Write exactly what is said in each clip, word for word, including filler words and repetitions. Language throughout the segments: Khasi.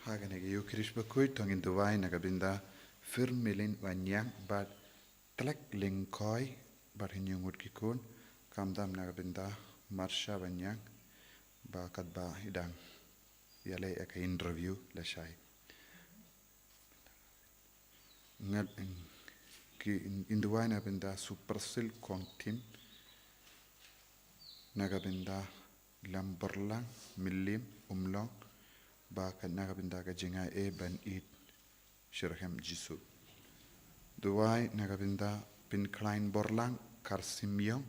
Ha kane ka Ïukharist bakhuid to ngin duwai na ka bynta Firmilin Wanniang bad Tlek Lyngkhoi bad hynñiew ngut ki khun, khamtam na ka bynta Marsha Wanniang ba katba i dang ïaleh ïa ka interview lashai. Ngat ki in, in duwai na ka bynta Supersil Kongtin, na ka bynta Lamborlang Milim Umlong, ba ka na ka bynta ka jingaiei ban ïeit shitrhem Jisu. Duwai na ka bynta Pynkhlain Borlang Karsim Ïong,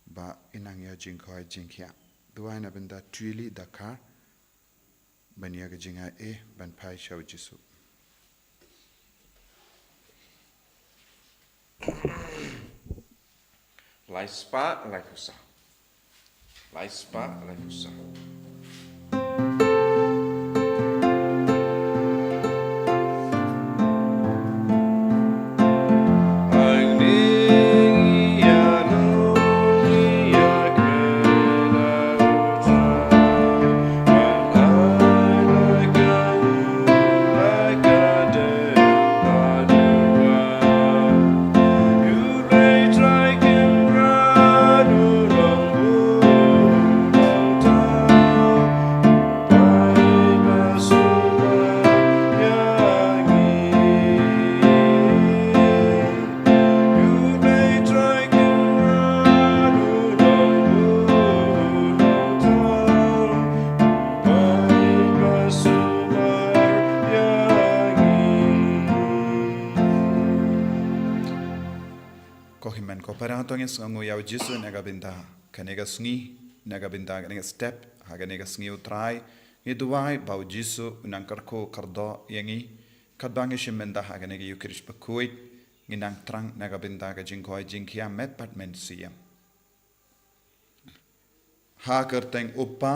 ba in nang ïa jingkhoi jingkhiah. Duwai na ka bynta Twili Dakar, ban ïa ka jingaiei ban phai sha u Jisu. Lai spah, lai phew saw. Lai spah, lai phew saw. Ko hynmen ko para, to ngin sngewnguh ïa u Jisu na ka bynta kane ka sngi, na ka bynta kane ka step ha kane ka sngi u Trai. Ngi duwai ba u Jisu un nang kyrkhu kyrdoh ïa ngi. Katba ngi shim bynta ha kane ka Ïukharist bakhuid, ngin nang thrang na ka bynta ka jingkhoi jingkhiah met bad mynsiem. Ha ka kyrteng u Kpa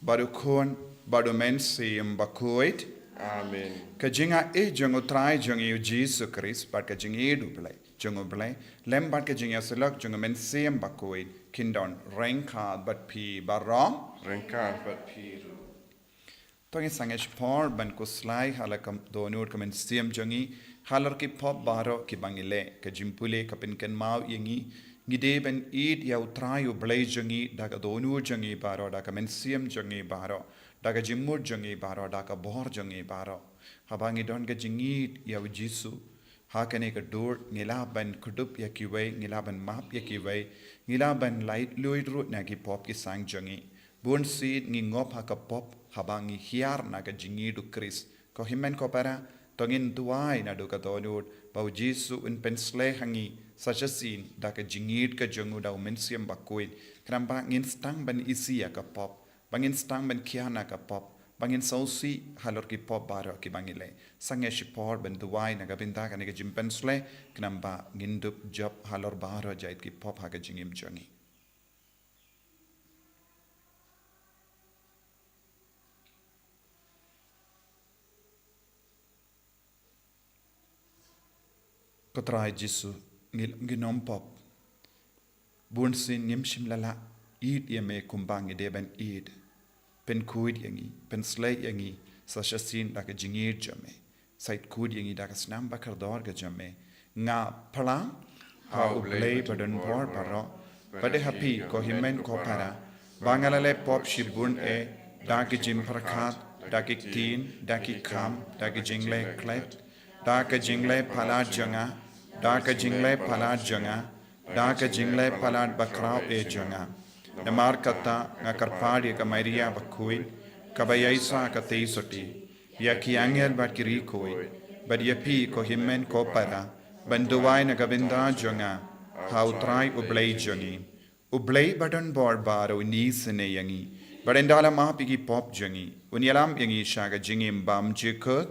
bad u Khun bad u Mynsiem Bakhuid. Amen. Ka jingaiei jong u Trai jong ngi u Jisu Khrist bad ka jingïeit u Blei, jong u Blei, lem bad ka jingïasyllok jong u Mynsiem Bakhuid, kin don ryngkat bad phi baroh. Ryngkat bad phi ruh. To ngin sangeh shipor ban khuslai ha la ka dohnud ka mynsiem jong ngi halor ki pop baroh kiba ngi leh. Ka jingpule ka pynkynmaw ïa ngi, ngi dei ban ïeit ïa u Trai u Blei jong ngi da ka dohnud jong ngi baroh, da ka mynsiem jong ngi baroh, da ka jingmut jong ngi baroh, da ka bor jong ngi baroh. Haba ngi don ka jingïeit ïa u Jisu ha kane ka dur, ngi lah ban kdup ïa kiwei, ngi lah ban map ïa kiwei, ngi lah ban laitluid ruh na ki pop ki sang jong ngi. Bunsien ngi ngop ha ka pop haba ngi hiar na ka jingïeit u Khrist. Ko hynmen ko para, to ngin duwai naduh ka dohnud ba u Jisu un pynsleh ha ngi sa shisien da ka jingïeit ka jong u da u Mynsiem Bakhuid, khnang ba ngin sdang ban isih ïa ka pop, ba ngin sdang ban khia na ka pop, ba ngin sngewsih halor ki pop baroh kiba ngi leh. Sangeh shipor ban duwai na ka bynta kane ka jingpynsleh, khnang ba ngin dup jop halor baroh jait ki pop ha ka jingim jong ngi. Ko Trai Jisu, ngi, ngi nongpop. Bunsien ngim shym la lah ïeit ïa me kumba ngi dei ban ïeit. Pynkhuid ïa ngi, pynsleh ïa ngi sa shisien da ka jingïeit jong me. Sa ïeit khuid ïa ngi da ka snam ba kordor ka jong me. Nga phla ha u Blei badonbor baroh, bad ha phi ko hynmen ko para, ba nga la leh pop shibun eh, da ki jingpyrkhat, da ki ktien, da ki kam, da ki jingleh klet, da ka jingleh palat jong nga, da ka jingleh palat jong nga, da ka jingleh palat bakhraw eh jong nga. Namar kata nga kyrpad ïa ka Maria bakhuid, kaba ïaishah ka tei sotti, ïa ki angel bad ki riewkhuid, bad ïa phi ko hynmen ko para, ban duwai na ka bynta jong nga ha u Trai u Blei jong ngi. U Blei badonbor baroh un isynei ïa ngi, bad un da la map ïa ki pop jong ngi, un ïalam ïa ngi sha ka jingim bymjukut.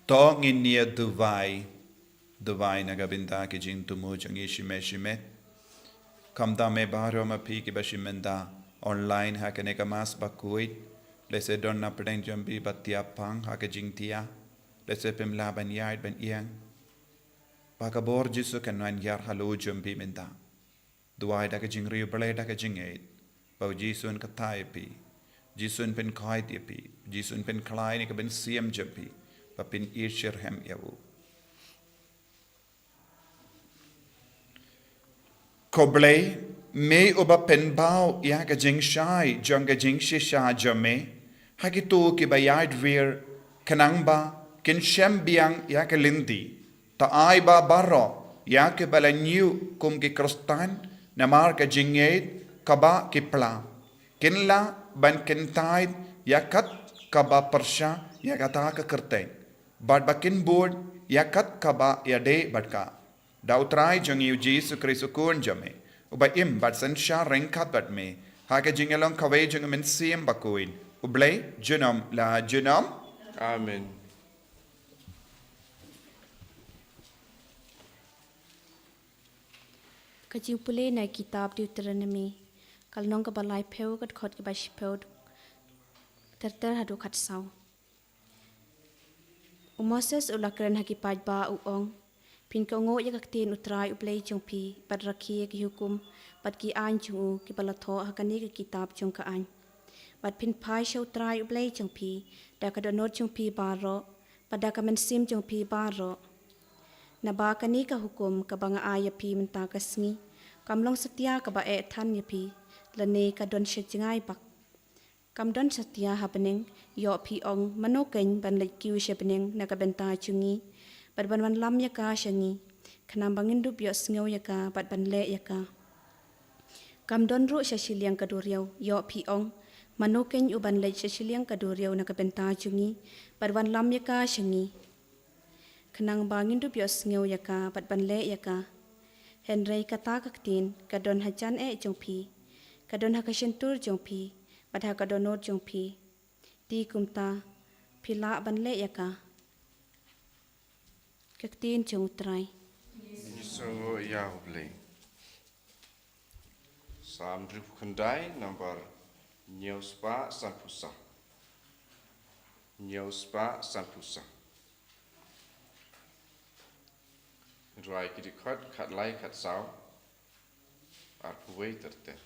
To ngin ïa duwai, duwai na ka bynta ki jingthmu jong ngi shimet shimet. Kumta me baroh ma phi kiba shim bynta online ha kane ka Mass bakhuid, lehse don na pdeng jong phi ba thiah pang ha ka jingthiah, lehse phim lah ban ïaid ban ïeng. Ba ka bor Jisu kan wan ïar halor jong phi mynta. Duwai da ka jingriewblei da ka jingngeit. Ba u Jisu un kyrteng ïa phi. Jisu un pynkhuid ïa phi. Jisu un pynkhlaiñ ïa ka mynsiem jong phi. Ba phin ïeit shitrhem ïa u. Ko Blei, me uba pynpaw ïa ka jingshai jong ka jingshisha jong me ha kito kiba ïaid wir, khnang ba kin shem biang ïa ka lynti. To ai ba baroh ïa kiba la ñiuh kum ki Khristan namar ka jingngeit kaba ki pla, kin lah ban kyntait ïa kat kaba pyrshah ïa kata ka kyrteng, bad ba kin bud ïa kat kaba ïadei bad ka. Da u Trai jong ngi u Jisu Khrist u Khun jong me, uba im bad synshar ryngkat bad me ha ka jingïalong kawei jong u Mynsiem Bakhuid, U Blei junom la junom. Amen. Ka jingpule na kitab Deuteronomi, ka lynnong kaba laiphew, ka dkhot kaba shiphew ter ter haduh khatsaw. U Moses u la kren ha ki paidbah u ong, phin kohnguh ïa ka ktien U Trai U Blei jong phi, bad rakhe ïa ki hukum bad ki aiñ jong u kiba la thoh ha kane ka kitab jong ka aiñ. Bad phin phai sha U Trai U Blei jong phi da ka dohnud jong phi baroh, bad da ka mynsiem jong phi baroh. Naba kane ka hukum kaba nga ai ïa phi mynta ka sngi, kam long satia kaba eh than ïa phi, lane ka don sha jngai bak. Kam don satia ha bneng, ïoh phi ong, mano keiñ ban leit kiew sha bneng na ka bynta jong ngi, bad ban wanlam ïa ka sha ngi, khnang ba ngin dup ïohsngew ïa ka bad ban leh ïa ka. Kam don ruh sha shiliang ka duriaw, ïoh phi ong, mano keiñ u ban leit sha shiliang ka duriaw na ka bynta jong ngi, bad wanlam ïa ka sha ngi, khnang ba ngin dup ïohsngew ïa ka bad ban leh ïa ka. Hynrei kata ka ktien ka don hajan eh jong phi, ka don ha ka shyntur jong phi, bad ha ka dohnud jong phi. Te kumta phi lah ban leh ïa ka. Ka ktien jong U Trai. Ngi sngewnguh ïa U Blei. Salm hynriewphew khyndai, nambar hynñiew spah sanphew saw. Hynñiew spah sanphew saw. Rwai ki dkhot khatlai, khatsaw, arphew wei ter ter.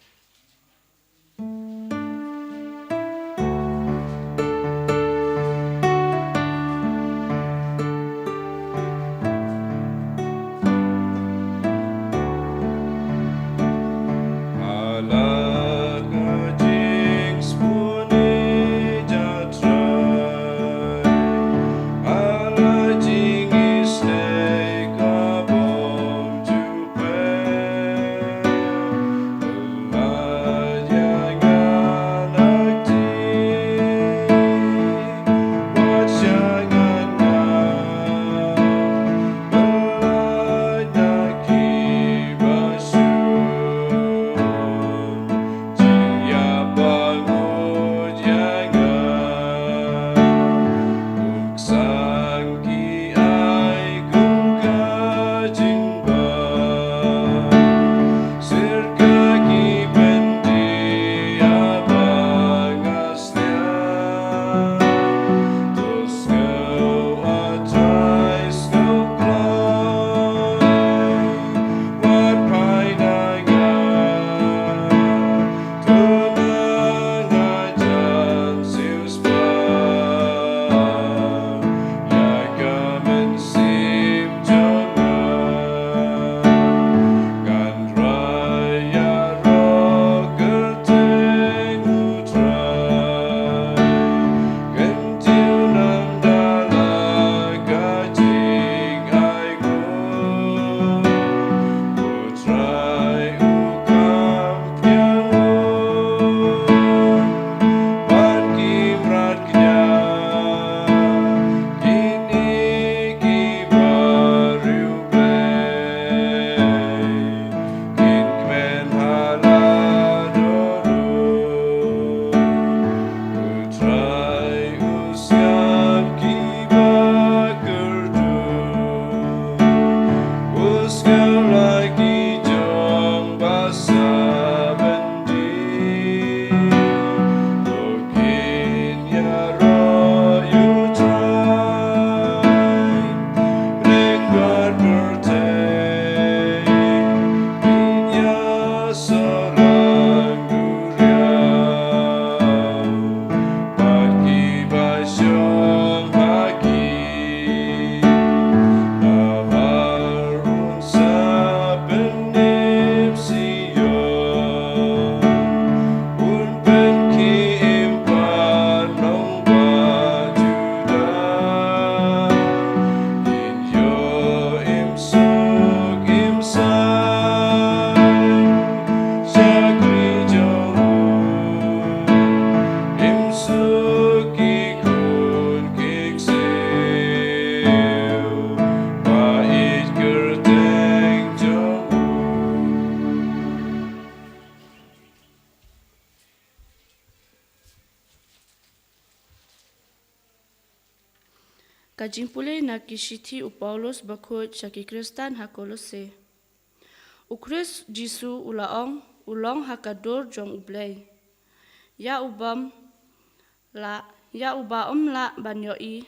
Ka jingpule na ki shithi u Paulus bakhuid sha ki Khristan ha Kolose. U Khrist Jisu u la ong, u long ha ka dur jong U Blei. Ïa u bym lah, ïa uba ym lah ban ïohi,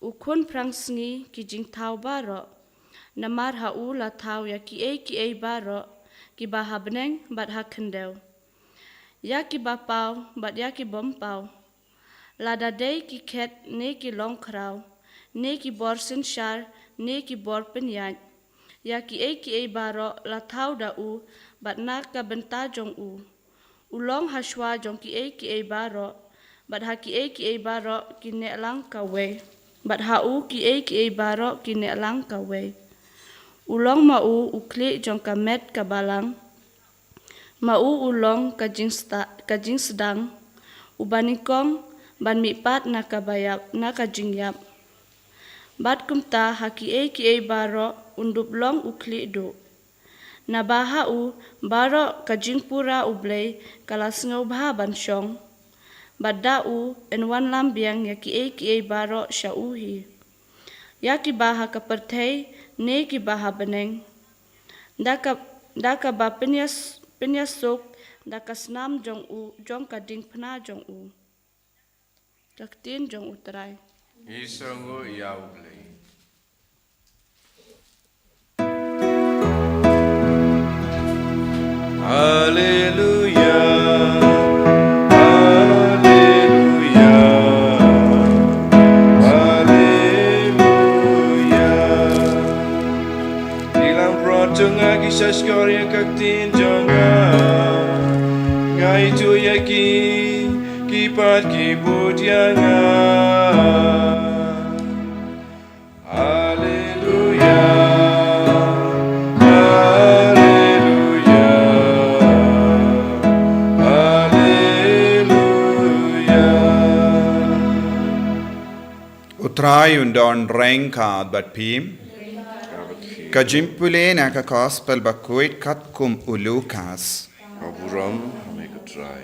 u khun phrang sngi ki jingthaw baroh. Namar ha u la thaw ïa kiei kiei baroh, kiba ha bneng bad ha khyndew. Ïa kiba paw bad ïa ki bym paw. Lada dei ki khet ne ki long khraw, ne ki bor synshar, ne ki bor pynïaid. Ïa kiei kiei baroh la thaw da u, bad na ka bynta jong u. U long ha shuwa jong kiei kiei baroh, bad ha kiei kiei baroh ki neh lang kawei. Bad ha u kiei kiei baroh ki neh lang kawei. U long ma u u khlieh jong ka met ka balang. Ma u u long ka jingsta-, ka jingsdang, uba nyngkong ban mihpat na kaba ïap, na ka jingïap. Bad kumta ha kiei kiei baroh un dup long u khlieh duh. Naba ha u baroh ka jingpura U Blei ka la sngewbha ban shong. Bad da u yn wanlam biang ïa kiei kiei baroh sha u hi. Ïa kiba ha ka pyrthei ne kiba ha bneng. Da ka, da kaba pynïas-, pynïasuk da ka snam jong u, jong ka diengphna jong u. Ka ktien jong U Trai. Ngi sngewnguh ïa U Blei. Haleluya, haleluya, haleluya. Ki langbrot jong nga ki sa shkor ïa ka ktien jong nga. Nga ithuh ïa ki, ki pat ki bud ïa nga. Haleluya, haleluya, haleluya. U Trai un don ryngkat bad phi. Ka jingpule na ka Gospel bakhuid katkum u Lukas. Ka burom ha me ko Trai.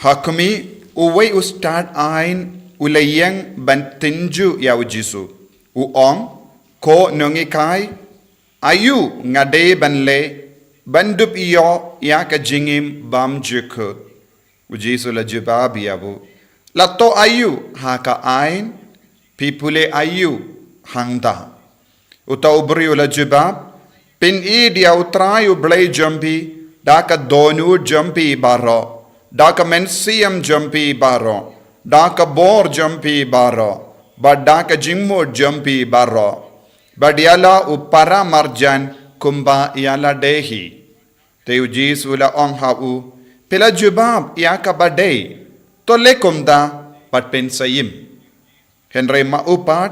Ha khmih, uwei u stad aiñ u la ïeng ban tynjuh ïa u Jisu. U ong, ko nonghikai, aïu nga dei ban leh, ban dup ïoh ïa ka jingim bymjukut. U Jisu la jubab ïa u, la thoh aïu ha ka aiñ, phi pule aïu hangta? Uta u briew u la jubab, phin ïeit ïa U Trai U Blei jong phi da ka dohnud jong phi baroh, da ka mynsiem jong phi baroh, da ka bor jong phi baroh, bad da ka jingmut jong phi baroh, bad ïa la u para marjan kumba ïa lade hi. Te u Jisu u la ong ha u, phi la jubab ïa kaba dei, to leh kumta bad phin sa im. Hynrei ma u pat,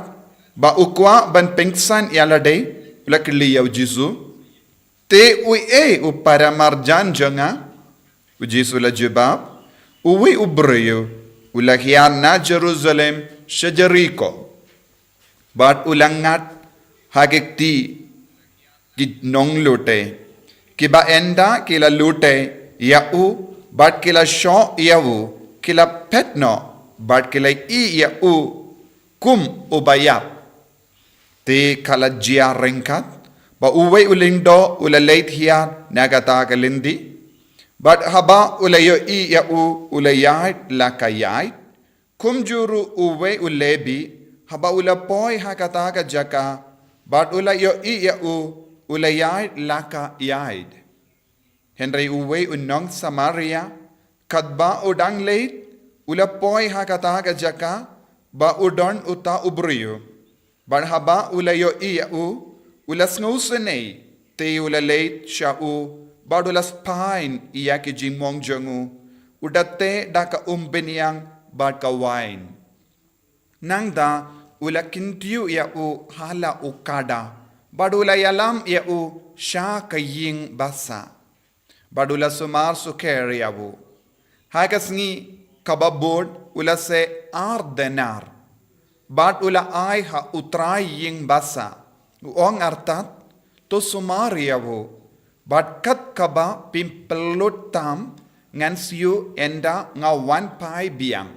ba u kwah ban pynksan ïa lade, u la kylli ïa u Jisu, te uei u para marjan jong nga? U Jisu u la jubab, uwei u briew u la hiar na Jerusalem sha Jeriko. Bad u la ngat ha ki kti ki nonglute, kiba ynda ki la lute ïa u, bad ki la shoh ïa u, ki la phet noh, bad ki la ïeh ïa u kum uba ïap. Te ka la jia ryngkat ba uwei u lyngdoh u la leit hiar na kata ka lynti. Bad haba u la ïohi ïa u, u la ïaid la ka ïaid. Kumjuh ruh uwei u Lebi, haba u la poi ha kata ka jaka, bad u la ïohi ïa u, u la ïaid la ka ïaid. Hynrei uwei u nong Samaria, katba u dang leit, u la poi ha kata ka jaka ba u don uta u briew. Bad haba u la ïohi ïa u, u la sngewsynei, te u la leit sha u, bad u la spaiñ ïa ki jingmong jong u, u da teh da ka umbynïang bad ka waiñ. Nangta u la kyntiew ïa u ha la u kada, bad u la ïalam ïa u sha ka ïing basa. Bad u la sumar sukher ïa u. Ha ka sngi kaba bud u la seh ar denar. Bad u la ai ha u trai ïing basa. U ong artat, to sumar ïa u. Bad kat kaba pynpyllut tam ngan siew ynda nga wan phai biang.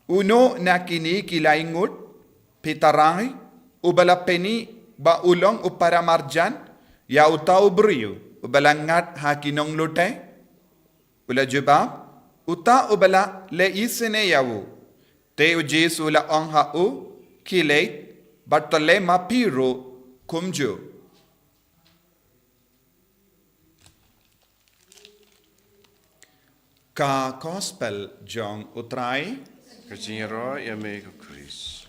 Uno na kine ki lai ngut, phi tharai, uba la pyni ba u long u paramarjan ïa uta u briew uba la ngat ha ki nonglute? U la jubab, uta uba la leh isynei ïa u. Te u Jisu u la ong ha u, khie leit, bad to leh ma phi ruh kumjuh. Ka Gospel jong u Trai. Ka jingïaroh ïa me ko Khrist.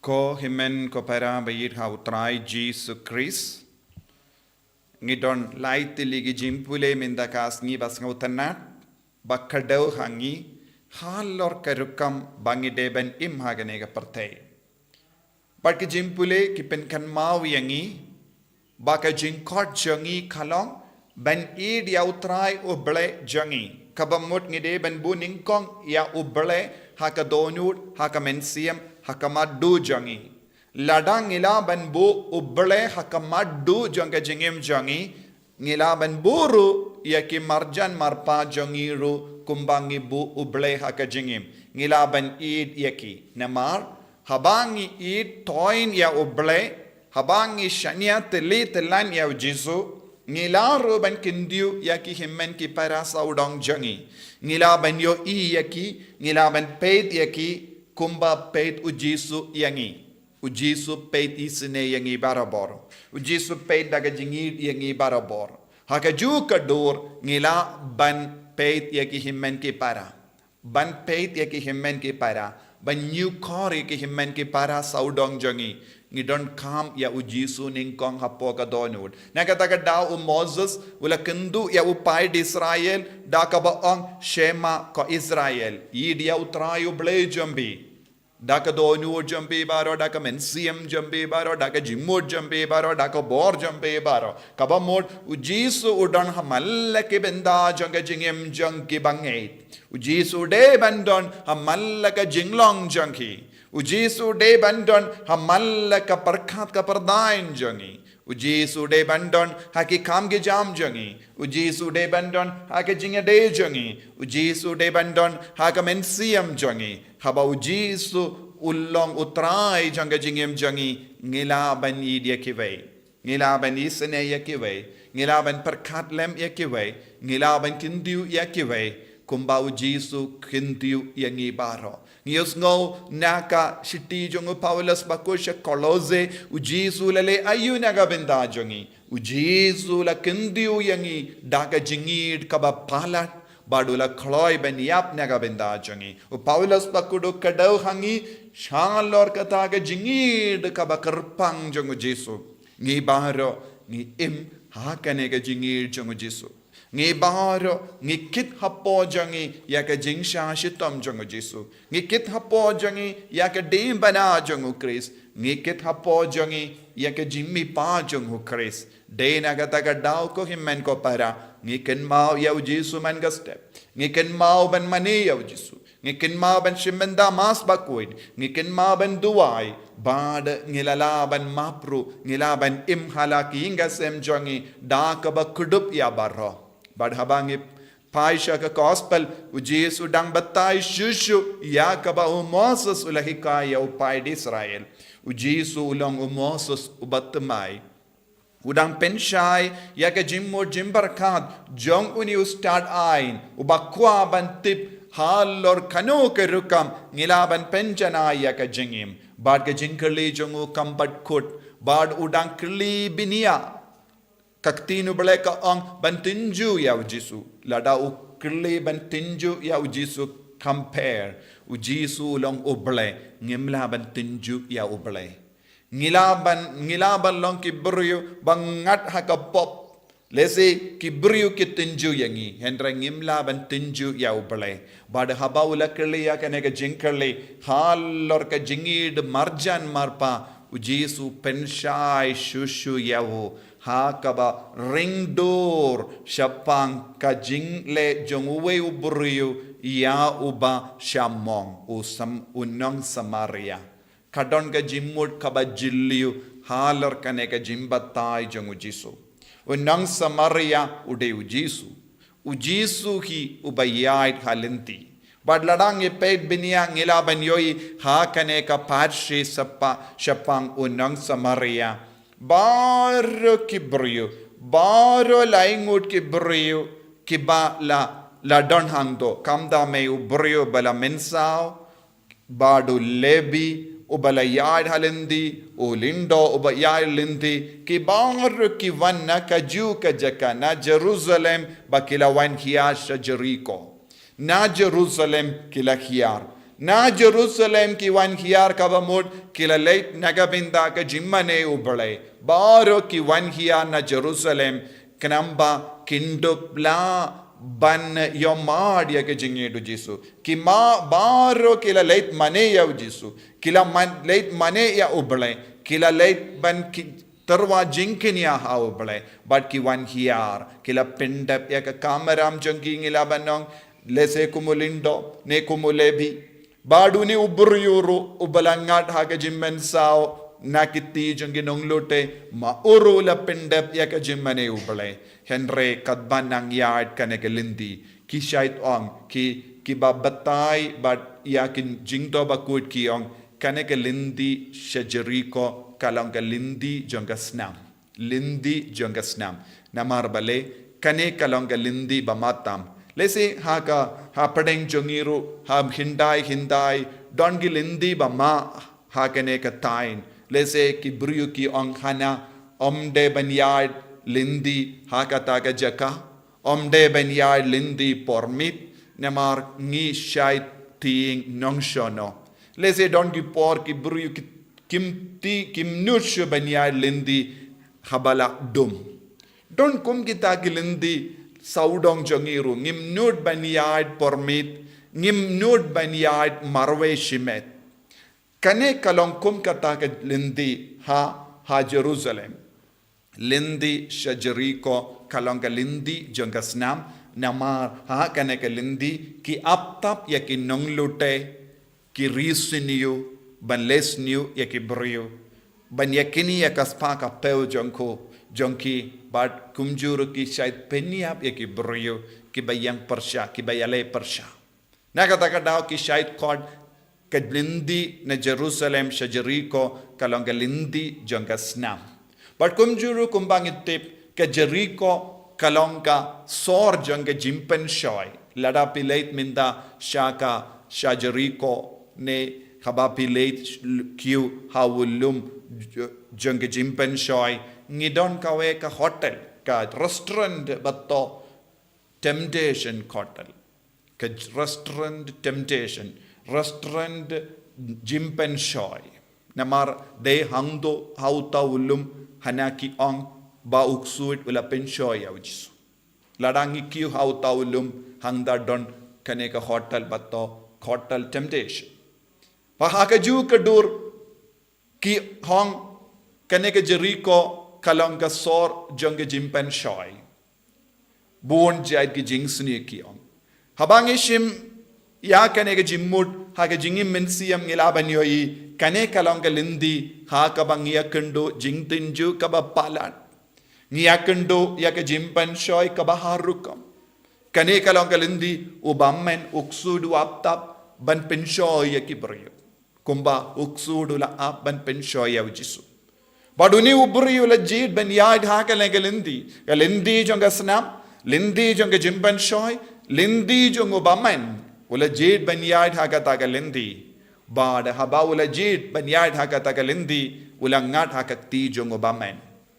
Ko hynmen ko para ba ïeit ha u Trai Jisu Khrist. Ngi don lai tylli ki jingpule mynta ka sngi ba sngewtynnat, ba kdew ha ngi, halor ka rukom ba ngi dei ban im ha kane ka pyrthei. Bad ki jingpule ki pynkynmaw ïa ngi ba ka jingkhot jong ngi ka long ban ïeit ïa u Trai u Blei jong ngi. Kaba mut ngi dei ban buh nyngkong ïa u Blei ha ka dohnud, ha ka mynsiem, ha ka matduh jong ngi. Lada ngi lah ban buh u Blei ha ka matduh jong ka jingim jong ngi, ngi lah ban buh ruh ïa ki marjan marpa jong ngi ruh kumba ngi buh u Blei ha ka jingim. Ngi lah ban ïeit ïa ki. Namar haba ngi ïeit toiñ ïa u Blei, haba ngi shaniah tylli tyllan ïa u Jisu, ngi lah ruh ban kyntiew ïa ki hynmen ki para sawdong jong ngi. Ngi lah ban ïohi ïa ki, ngi lah ban peit ïa ki kumba peit u Jisu ïa ngi. U Jisu peit isynei ïa ngi barabor. U Jisu peit da ka jingïeit ïa ngi barabor. Ha kajuh ka dur ngi lah ban peit ïa ki hynmen ki para. Ban peit ïa ki hynmen ki para. Ban ñiewkor ïa ki hynmen ki para sawdong jong ngi. Ngi donkam ïa u Jisu nyngkong hapoh ka dohnud. Na kata ka daw u Moses u la kynduh ïa u paid Israel da kaba ong, Shema ko Israel. Ïeit ïa u Trai u Blei jong phi da ka dohnud jong phi baroh, da ka mynsiem jong phi baroh, da ka jingmut jong phi baroh, da ka bor jong phi baroh. Kaba mut u Jisu u don ha man la ki bynta jong ka jingim jong ki bangeit. U Jisu u dei ban don ha man la ka jinglong jong ki. U Jisu u dei ban don ha man la ka pyrkhat ka pyrdaiñ jong ngi. U Jisu u dei ban don ha ki kam ki jam jong ngi. U Jisu u dei ban don ha ka jingïadei jong ngi. U Jisu u dei ban don ha ka mynsiem jong ngi. Haba u Jisu u long u Trai jong ka jingim jong ngi, ngi lah ban ïeit ïa kiwei. Ngi lah ban isynei ïa kiwei. Ngi lah ban pyrkhat lem ïa kiwei. Ngi lah ban kyntiew ïa kiwei. Kumba u Jisu kyntiew ïa ngi baroh. Ngi ïohsngew na ka shithi jong u Paulus bakhuid sha Kolose, u Jisu u la leh aïu na ka bynta jong ngi. U Jisu u la kyntiew ïa ngi da ka jingïeit kaba palat, bad u la kloi ban ïap na ka bynta jong ngi. U Paulus bakhuid u kdew ha ngi shalor kata ka jingïeit kaba kyrpang jong u Jisu. Ngi baroh ngi im ha kane ka jingïeit jong u Jisu. Ngi baroh ngi kit hapoh jong ngi ïa ka jingshah shitom jong u Jisu. Ngi kit hapoh jong ngi ïa ka diengphna jong u Khrist. Ngi kit hapoh jong ngi ïa ka jingmihpat jong u Khrist. Dei na kata ka daw ko hynmen ko para, ngi kynmaw ïa u Jisu man ka step. Ngi kynmaw ban mane ïa u Jisu. Ngi kynmaw ban shim bynta Mass bakhuid. Ngi kynmaw ban duwai. Bad ngi la lah ban map ruh. Ngi lah ban im ha la ki ïing ki sem jong ngi da kaba kdup ïa baroh. Bad haba ngi peit sha ka Gospel, u Jisu u dang batai shuh shuh ïa kaba u Moses u la hikai ïa u paid Israel. U Jisu u long u Moses uba thymmai. U dang pynshai ïa ka jingmut jingpyrkhat jong une u stad aiñ, uba kwah ban tip halor kano ka rukom ngi lah ban pynjanai ïa ka jingim. Bad ka jingkylli jong u kam bat kut, bad u dang kylli bniah. Ka ktien u Blei ka ong ban tynjuh ïa u Jisu. Lada u kylli ban tynjuh ïa u Jisu, compare, u Jisu u long u Blei, ngim lah ban tynjuh ïa u Blei. Ngi lah ban, ngi lah ban long ki briew ba ngat ha ka pop. Lehse ki briew ki tynjuh ïa ngi, hynrei ngim lah ban tynjuh ïa u Blei. Bad haba u la kylli ïa kane ka jingkylli halor ka jingïeit marjan marpa, u Jisu u pynshai shuh shuh ïa u ha kaba ring dur shaphang ka jingleh jong uwei u briew ïa uba sha mong, u Sam-, u nong Samaria. Ka don ka jingmut kaba jylliew halor kane ka jingbatai jong u Jisu. U nong Samaria u dei u Jisu. U Jisu hi uba ïaid ha lynti. Bad lada ngi peit bniah ngi lah ban ïohi ha kane ka pyrshah shaphang u nong Samaria. Baroh ki briew, baroh laingut ki briew, kiba la, la don hangto. Kam dei me u briew ba la mynsaw, bad u Lebi, uba la ïaid ha lynti, u lyngdoh, uba ïaid lynti, ki baroh ki wan na kajuh ka jaka, na Jerusalem, ba ki la wan hiar sha Jeriko. Na Jerusalem ki la hiar. Na Jerusalem ki wan hiar kaba mut ki la leit na ka bynta ka jingmane u Blei. Baroh ki wan hiar na Jerusalem, khnang ba kin dup lah ban ïohmad ïa ka jingïeit u Jisu. Ki ma baroh ki la leit mane ïa u Jisu. Ki la man, leit mane ïa u Blei. Ki la leit ban ki tyrwa jingkñia ha u Blei. Bad ki wan hiar. Ki la pyndep ïa ka kamram jong ki, ngi lah ban ong, lehse kum u lyngdoh, ne kum u Lebi. Bad une u briew ruh, uba la ngat ha ka jingmynsaw, na ki kti jong ki nonglute, ma u ruh u la pyndep ïa ka jingmane u Blei. Hynrei katba nang ïaid kane ka lynti, ki shait ong, ki, kiba batai, bad ïa ki jingthoh bakhuid ki ong, kane ka lynti sha Jeriko, ka long ka lynti jong ka snam. Lynti jong ka snam. Namar balei, kane ka long ka lynti ba ma tam. Lehse ha ka, ha pdeng jong ngi ruh, ha hyndai hyndai, don ki lynti ba ma, ha kane ka thaiñ. Lehse ki briew ki ong hana, ym dei ban ïaid lynti, ha kata ka jaka. Ym dei ban ïaid lynti por miet, namar ngi shait tieng nongshong noh. Lehse don ki por ki briew ki, kim ti, kim nud shuh ban ïaid lynti haba la dum. Don kum kita ki lynti sawdong jong ngi ruh, ngim nud ban ïaid por miet, ngim nud ban ïaid marwei shimet. Kane ka long kum kata ka lynti ha, ha Jerusalem. Lynti sha Jeriko ka long ka lynti jong ka snam, namar ha kane ka lynti ki ap tap ïa ki nonglute, ki ri sniew, ban leh sniew ïa ki briew, ban ïa kñi ïa ka spah ka phew jong ko, jong ki, bad kumjuh ruh ki shait pynïap ïa ki briew, kiba ïeng pyrshah, kiba ïaleh pyrshah. Na kata ka daw ki shait khot ka lynti na Jerusalem sha Jeriko ka long ka lynti jong ka snam. Bad kumjuh ruh kumba ngi tip ka Jeriko ka long ka sor jong ka jingpynshoi. Lada phi leit mynta sha ka sha Jeriko ne haba phi leit kiew ha u lum j-, jong ka jingpynshoi. Ngi don kawei ka hotel, ka restaurant ba toh Temptation Hotel. Ka restaurant temptation, restaurant jingpynshoi. Namar dei hangto ha uta u lum hana ki ong ba u ksuid u la pynshoi ïa u Jisu. Lada ngi kiew ha uta u lum hangta don kane ka hotel ba toh hotel temptation. Ba ha kajuh ka dur ki ong kane ka Jeriko ka long ka sor jong ka jingpynshoi. Bun jait ki jingsniew ki ong. Haba ngi shim ïa kane ka jingmut, ha ka jingim mynsiem ngi lah ban ïohi, kane ka long ka lynti, ha kaba ngi ïakynduh jingtynjuh kaba palat. Ngi ïakynduh ïa ka jingpynshoi kaba har rukom. Kane ka long ka lynti, u bymman u ksuid u ap tap ban pynshoi ïa ki briew. Kumba u ksuid u la ap ban pynshoi ïa u Jisu. Bad une u briew u la jied ban ïaid ha kane ka lynti. Ka lynti jong ka snam, lynti jong ka jingpynshoi, lynti jong u bymman. U la jied ban ïaid ha kata ka lynti. Bad haba u la jied ban ïaid ha kata ka lynti, u la ngat ha ka kti jong u bymman.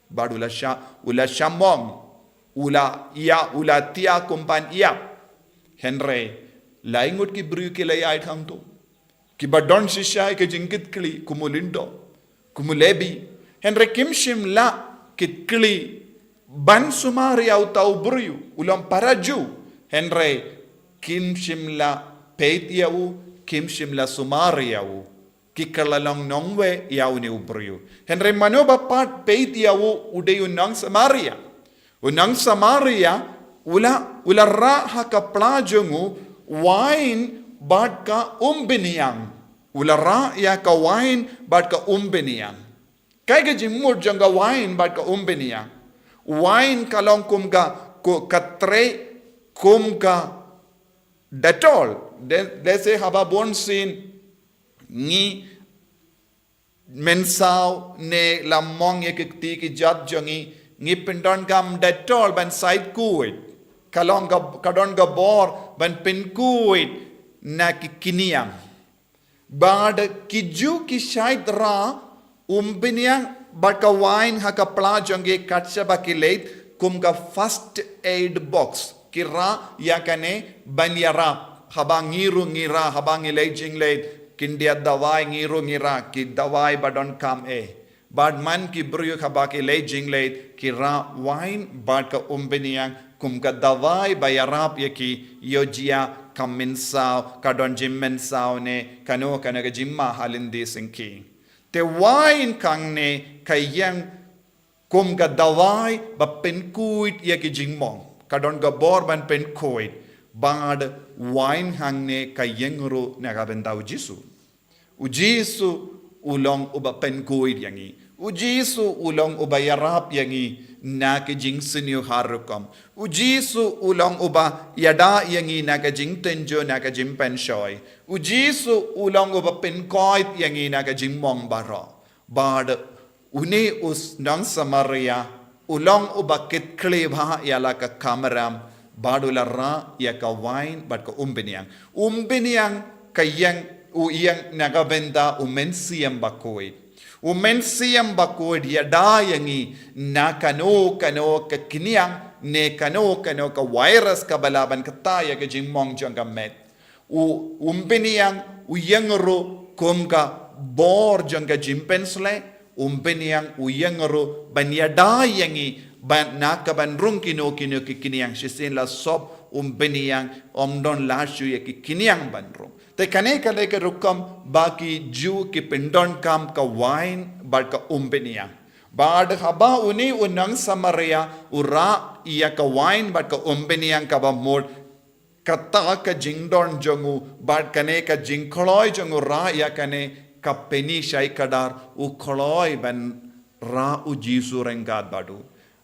Bad u la sha, u la shamong, u la ïa, u la thiah kum ban ïap. Hynrei, laingut ki briew ki la ïaid hangto. Kiba don shisha ïa ka jingkitkhlieh kum u Lindo, kum u Lebi. Hynrei kim shym la kitkhlieh ban sumar ïa uta u briew, u long para Jiw. Hynrei kim shym la peit ïa u, kim shym la sumar ïa u. Ki kylla long nongwei ïa une u briew. Hynrei mano ba pat peit ïa u, u dei u nong Samaria. U nong Samaria, u la, u la rah ha ka pla jong u, wain bad ka umbynïang. U la rah ïa ka wain bad ka umbynïang. Kaei ka jingmut jong ka wain bad ka umbynïang? Wain ka long kum ka, ko ka trei kum ka Dettol. De, de se haba bun sien ngi mynsaw ne la mong ïa ki kti ki jat jong ngi, ngi pyndonkam Dettol ban sait khuid. Ka long ka, ka don ka bor ban pynkuid na ki kniang. Bad ki Jiw ki shait rah umbniang bad ka wain ha ka pla jong ki katba ki leit kum ka first aid box. Ki rah ïa kane ban ïarap. Haba ngi ruh ngi rah, haba ngi leit jingleit, khyndiat dawai ngi ruh ngi rah, ki dawai ba donkam eh. Bad man ki briew haba ki leit jingleit, ki rah wain bad ka umbniang kum ka dawai ba ïarap ïa ki, ïoh jia ka mynsaw, ka don jingmynsaw ne kano kano ka jingma ha lynti syngkien. Te wain hangne ka ïeng kum ka dawai ba pynkuid ïa ki jingmong. Ka don ka bor ban pynkuid. Bad wain hangne ka ïeng ruh na ka bynta U Jisu. U Jisu u long uba pynkuid ïa ngi. U Jisu u long uba ïarap ïa ngi na ka jingsniew har rukom. U Jisu u long uba ïada ïa ngi na ka jingtynjuh, na ka jingpynshoi. U Jisu u long uba pynkoit ïa ngi na ka jingmong baroh. Bad une u nong Samaria u long uba kit khlieh bha ïa la ka kamram, bad u la rah ïa ka wain bad ka umbniang. Umbniang ka ïeng, u ïeng na ka bynta U Mynsiem Bakhuid. U Mynsiem Bakhuid ïada ïa ngi na kano kano ka kniang ne kano kano ka virus kaba lah ban kata ïa ka jingmong jong ka met. U, umbniang u ïeng ruh kum ka bor jong ka jingpynsleh, umbniang u ïeng ruh ban ïada ïa ngi, ban na ka ban rung kino kino ki kniang, shisien la sop umbniang, ym don lad shuh ïa ki kniang ban rung. Te kane ka dei ka rukom ba ki Jiw ki pyndonkam ka wain bad ka umbniang. Bad haba une u nong Samaria u rah ïa ka wain bad ka umbniang, kaba mut kata ka jingdon jong u bad kane ka jingkloi jong u rah ïa kane ka pyni shai kdar u kloi ban rah U Jisu ryngkat bad u.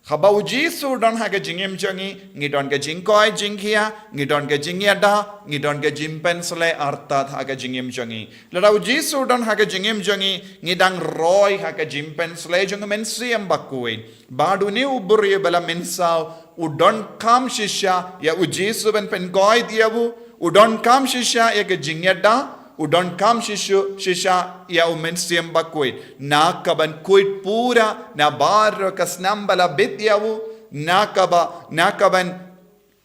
Haba U Jisu u don ha ka jingim jong ngi, ngi don ka jingkoit jingkhiah, ngi don ka jingïada, ngi don ka jingpynsleh artat ha ka jingim jong ngi. Lada U Jisu u don ha ka jingim jong ngi, ngi dang roi ha ka jingpynsleh jong U Mynsiem Bakhuid. Bad une u briew ba la mynsaw u donkam shisha ïa U Jisu ban pynkoit ïa u, u donkam shisha ïa ka jingïada, u donkam shisha, shisha ïa U Mynsiem Bakhuid. Na ka ban khuid pura na baroh ka snam ba la bit ïa u, na kaba, na ka ban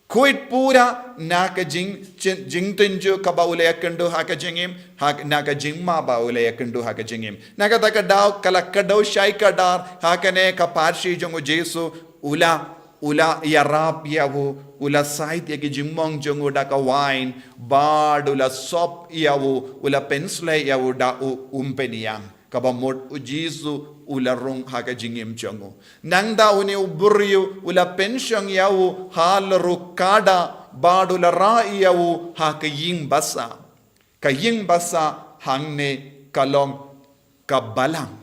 khuid pura na ka jing, jing, jingtynjuh kaba u la ïakynduh ha ka jingim, ha, na ka jingma ba u la ïakynduh ha ka jingim. Na kata ka daw ka la kdew shai kdar ha kane ka pyrshah jong U Jisu, u la, u la ïarap ïa u, u la sait ïa ki jingmong jong u da ka wain, bad u la sop ïa u, u la pynsleh ïa u da u umbniang. Kaba mut U Jisu u la rung ha ka jingim jong u. Nangta une u briew u la pynshong ïa u halor u kada bad u la rah ïa u ha ka ïing basa. Ka ïing basa hangne ka long ka balang.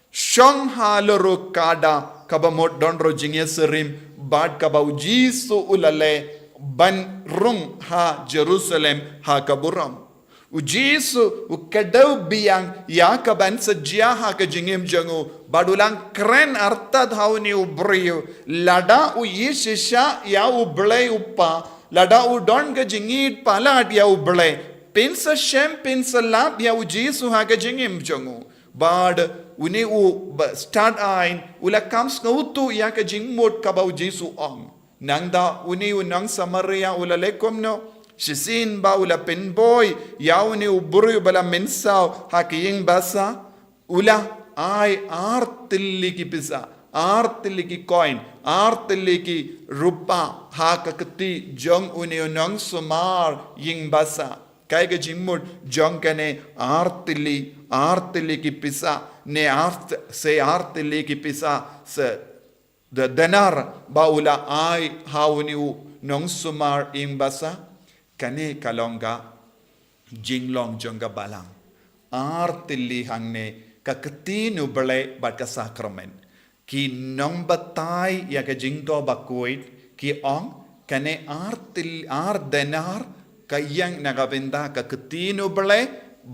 Shong halor u kada kaba mut don ruh jingïasyriem bad kaba U Jisu u la leh ban rung ha Jerusalem ha ka burom. U Jisu u kdew biang ïa ka ban sa jia ha ka jingim jong u, bad u la kren artat ha une u briew, lada u ïeit shisha ïa U Blei U Kpa, lada u don ka jingïeit palat ïa U Blei, pynsa shem pynsa lap ïa U Jisu ha ka jingim jong u. Bad une u ba stad aiñ u la kham sngewthuh ïa ka jingmut kaba U Jisu u ong. Nangta une u nong Samaria u la leh kumno? Shisien ba u la pynboi ïa une u briew ba la mynsaw ha ka ïing basa, u la ai ar tylli ki pisa, ar tylli ki coin, ar tylli ki rupa ha ka kti jong une u nongsumar ïing basa. Kaei ka jingmut jong kane ar tylli, ar tylli ki pisa, ne ar t-, se ar tylli ki pisa, se de-, denar ba u la ai ha une u nongsumar ïing basa? Kane ka long ka jinglong jong ka balang. Ar tylli hangne ka ktien U Blei bad ka sakramen. Ki nongbatai ïa ka jingthoh bakhuid ki ong Kane ar til ar denar ka ïeng na ka bynta ka ktien u Blei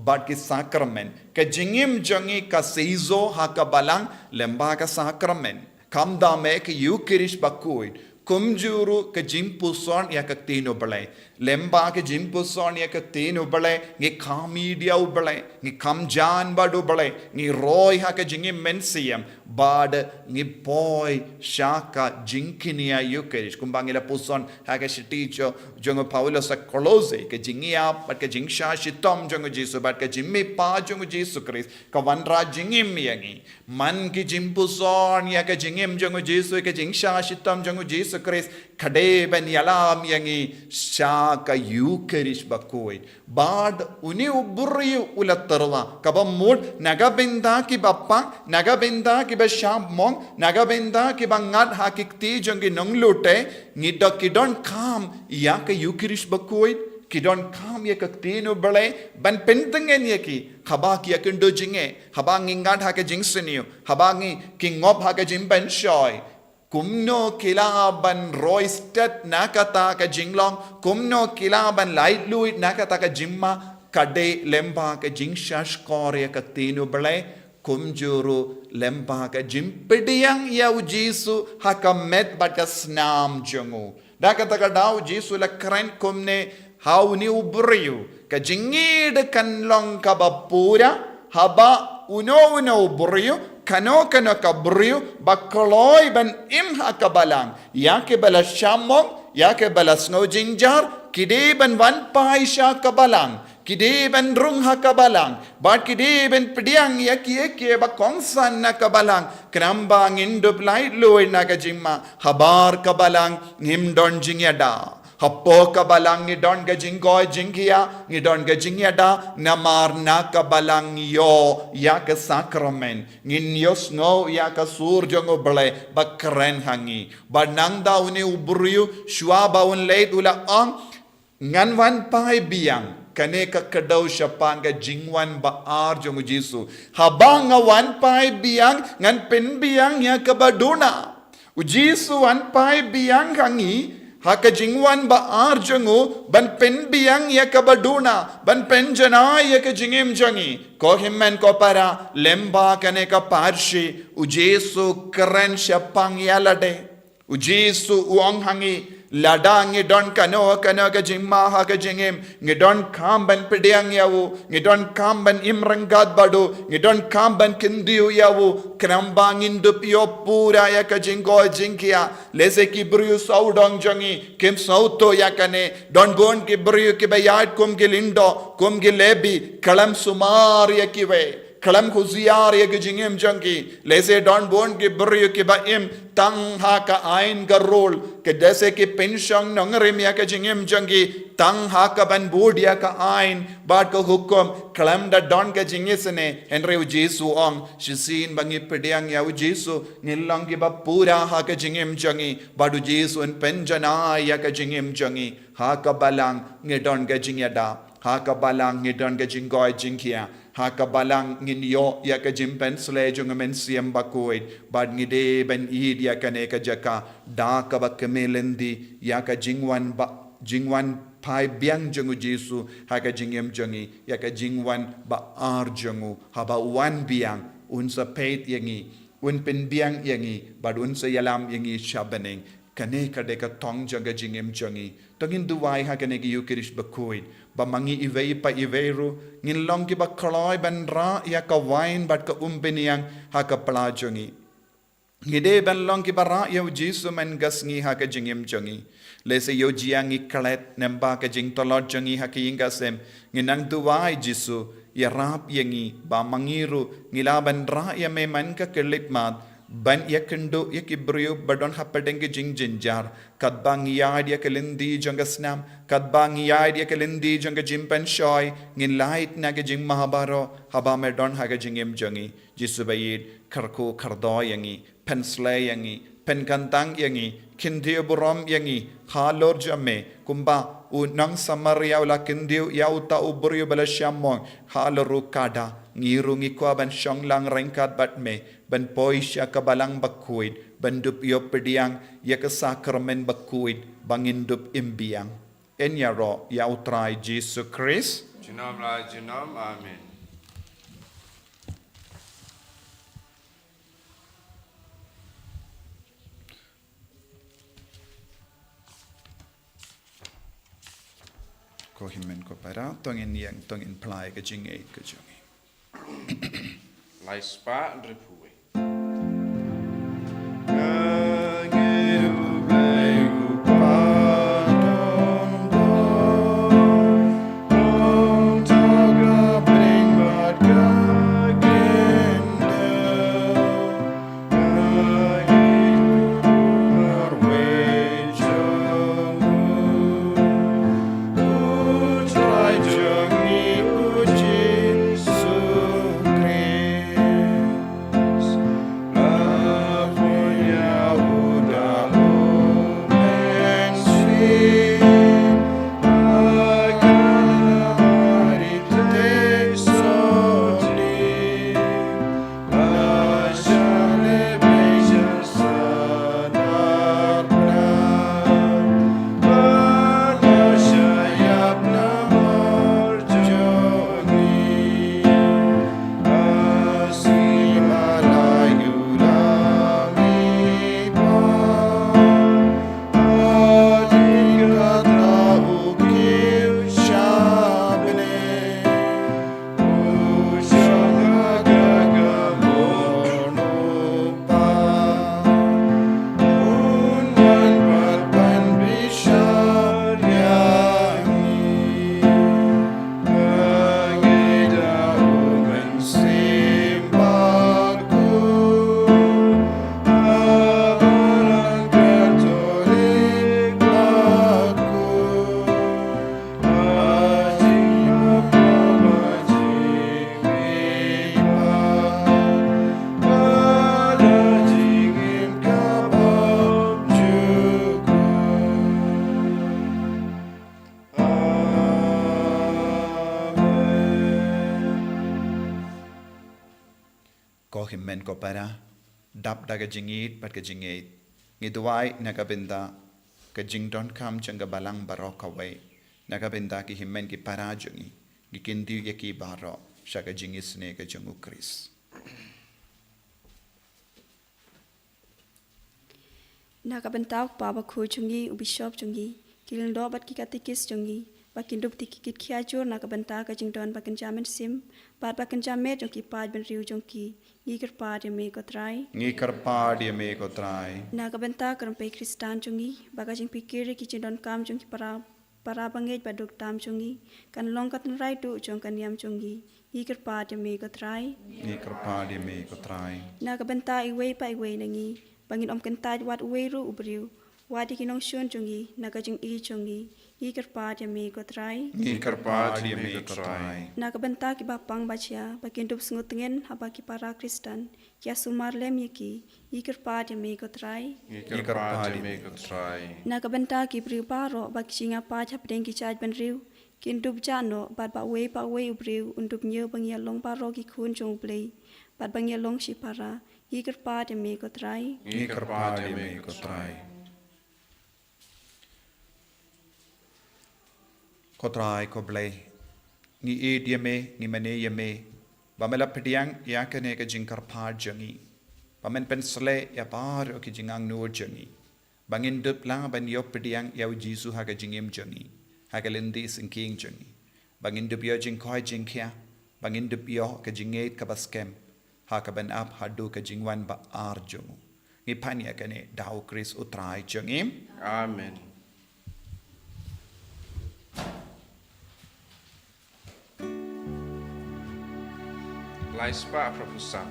bad ki sakramen. Ka jingim jong ngi ka seisoh ha ka balang lyngba ka sakramen. Khamtam eh ka Eukharist bakhuid. Kumjuh ruh ka jingpuson ïa ka ktien u Blei. Lyngba ka jingpuson ïa ka ktien u Blei ngi kham ïa u Blei, ngi kham jan bad u Blei, ngi roi ha ka jingim mynsiem bad ngi poi sha ka jingkñia Eukharist. Kumba ngi la puson ha ka shithi jong u Paulus ha Kolose, ka jingïap bad ka jingshah shitom jong u Jisu bad ka jingmihpat jong u Jisu Khrist ka wanrah jingim ïa ngi. Man ki jingpuson ïa ka jingim jong u Jisu, ka jingshah shitom jong u Jisu Khrist ka dei ban ïalam ïa ngi sha ka Eukharist bakhuid. Bad une u briew u la tyrwa, kaba mut na ka bynta kiba pang, na ka bynta kiba shah mong, na ka bynta kiba ngat ha ki kti jong ki nonglute, ngi doh ki donkam ïa ka Eukharist bakhuid, ki donkam ïa ka ktien u Blei ban pyntngen ïa ki, haba ki ïakynduh jingeh, haba ngi ngat ha ka jingsniew, haba ngi ki ngop ha ka jingpynshoi. Kumno ki lah ban roi stet na kata ka jinglong, kumno ki lah ban laitluid na kata ka jingma, ka dei lyngba ka jingshahshkor ïa ka ktien u Blei, kumjuh ruh lyngba ka jingpdiang ïa u Jisu ha ka met bad ka snam jong u. Da kata ka daw u Jisu u la kren kumne ha une u briew, ka jingïeit kan long kaba pura, haba uno uno u briew, kano kano ka briew ba kloi ban im ha ka balang, ïa kiba la shah mong, ïa kiba la sngew jynjar, ki dei ban wan phai sha ka balang, ki dei ban rung ha ka balang, bad ki dei ban pdiang ïa kiei kiei ba kongsan na ka balang, khnang ba ngin dup laitluid na ka jingma, habar ka balang ngim don jingïada. Hapoh ka balang ngi don ka jingkoit jingkhiah, ngi don ka jingïada, namar na ka balang ngi ïoh ïa ka sakramen, ngin ïohsngew ïa ka sur jong u Blei ba kren ha ngi. Bad nangta une u briew shuwa ba un leit u la ong, ngan wan phai biang. Kane ka kdew shaphang ka jingwan ba ar jong u Jisu. Haba nga wan phai biang, ngan pynbiang ïa kaba duna. U Jisu wan phai biang ha ngi ha ka jingwan ba ar jong u, ban pynbiang ïa kaba duna, ban pynjanai ïa ka jingim jong ngi. Ko hynmen ko para, lyngba kane ka pharshi u Jisu kren shaphang ïa lade. U Jisu u ong ha ngi, lada ngi don kano kano ka jingma ha ka jingim, ngi donkam ban pdiang ïa u, ngi donkam ban im ryngkat bad u, ngi donkam ban kyntiew ïa u, khnang ba ngin dup ïoh pura ïa ka jingkoit jingkhiah. Lehse ki briew sawdong jong ngi kim sngewthuh ïa kane. Don bun ki briew kiba ïaid kum ki lyngdoh, kum ki Lebi, khlem sumar ïa kiwei, khlem husiar ïa ka jingim jong ki. Lehse don bun ki briew kiba im tang ha ka aiñ ka rule, ka dei se ki pynshong nongrim ïa ka jingim jong ki tang ha ka ban bud ïa ka aiñ bad ka hukum, khlem da don ka jingisynei. Hynrei u Jisu u ong, shisien ba ngi pdiang ïa u Jisu, ngin long kiba pura ha ka jingim jong ngi, bad u Jisu un pynjanai ïa ka jingim jong ngi. Ha ka balang ngi don ka jingïada, ha ka balang ngi don ka jingkoit jingkhiah, ha ka balang ngin ïoh ïa ka jingpynsleh jong u Mynsiem Bakhuid, bad ngi dei ban ïeit ïa kane ka jaka da kaba kmie lynti ïa ka jingwan ba, jingwan phai biang jong u Jisu ha ka jingim jong ngi, ïa ka jingwan ba ar jong u. Haba u wan biang, un sa peit ïa ngi, un pynbiang ïa ngi, bad un sa ïalam ïa ngi sha bneng. Kane ka dei ka thong jong ka jingim jong ngi. To ngin duwai ha kane ka Eukharist Bakhuid, ba ma ngi iwei pa iwei ruh ngin long kiba kloi ban rah ïa ka wain bad ka umphniang ha ka pla jong ngi. Ngi dei ban long kiba rah ïa u Jisu man ka sngi ha ka jingim jong ngi. Lehse ïoh jia ngi klet, namar ba ka jingtlot jong ngi ha ka ïing ka sem. Ngin nang duwai, Jisu, ïarap ïa ngi ba ma ngi ruh ngi lah ban rah ïa me man ka khyllipmat, ban ïakynduh ïa ki briew ba don hapdeng ka jingjynjar. Katba ngi ïaid ïa ka lynti jong ka snam, katba ngi ïaid ïa ka lynti jong ka jingpynshoi, ngin lait na ka jingma baroh haba me don ha ka jingim jong ngi. Jisu baieit, kyrkhu kyrdoh ïa ngi, pynsleh ïa ngi, pynkyntang ïa ngi, kyntiew burom ïa ngi halor jong me, kumba u nong Samaria u la kyntiew ïa uta u briew ba la shah mong halor u khadar. Ngi ruh ngi kwah ban shong lang ryngkat bad me, ban poi sha ka Balang Bakhuid, ban dup ïoh pdiang ïa ka sakramen bakhuid ba ngin dup im biang. Yn ïaroh ïa U Trai Jisu Khrist. Junom la junom. Amen. Ko hynmen ko para, to ngin ïeng, to ngin plie ka jingngeit ka jong ngi. Lai spah hynriewphew wei. Ko hynmen ko para, dap da ka jingïeit bad ka jingngeit, ngi duwai na ka bynta ka jingdonkam jong ka balang baroh kawei, na ka bynta ki hynmen ki para jong ngi, ngi kyntiew ïa ki baroh sha ka jingisynei ka jong U Khrist. Na ka bynta u kpa bakhuid jong ngi, u bishop jong ngi, ki lyngdoh bad ki katikis jong ngi, ba kin dup da ki kit khia jur na ka bynta ka jingdon ba kynja mynsiem bad ba kynja met jong ki paid bynriew jong ki, ngi kyrpad ïa me ko Trai. Ngi kyrpad ïa me ko Trai. Na ka bynta ka rympei Khristan jong ngi, ba ka jingpyrkhat ïa ki jingdonkam jong ki para para bangeit ba duk tam jong ngi kan long ka tynrai duh jong ka niam jong ngi, ngi kyrpad ïa me ko Trai. Ngi kyrpad ïa me ko Trai. Na ka bynta iwei pa iwei na ngi, ba ngin ym kyntait wat uwei ruh u briew, wat ïa ki nongshun jong ngi na ka jingïeit jong ngi, ngi kyrpad ïa me ko Trai. Ngi kyrpad ïa me ko Trai. Na ka bynta kiba pang ba jia, ba kin dup sngewtngen haba ki para Khristan ki ïa sumar lem ïa ki, ngi kyrpad ïa me ko Trai. Ngi kyrpad ïa me ko Trai. Na ka bynta ki briew baroh ba ki jingïapait hapdeng ki jaid bynriew kin dup jah noh, bad ba uwei pa uwei u briew un dup ñiew ba ngi ïa long baroh ki khun jong U Blei, bad ba ngi ïa long shipara, ngi kyrpad ïa me ko Trai. Ngi kyrpad ïa me ko Trai. Ko Trai ko Blei, ngi ïeit ïa me, ngi mane ïa me, ba me la pdiang ïa kane ka jingkyrpad jong ngi, ba men pynshlei ïa baroh ki jingangnud jong ngi, ba ngin dup lah ban ïoh pdiang ïa U Jisu ha ka jingim jong ngi, ha ka lynti syngkien jong ngi, ba ngin dup ïoh jingkoit jingkhiah, ba ngin dup ïoh ka jingngeit kaba skhem ha kaban ap haduh ka jingwan ba ar jong U. Ngi pan ïa kane da U Khrist U Trai jong ngi. Amen. Lai spah hynriewphew san.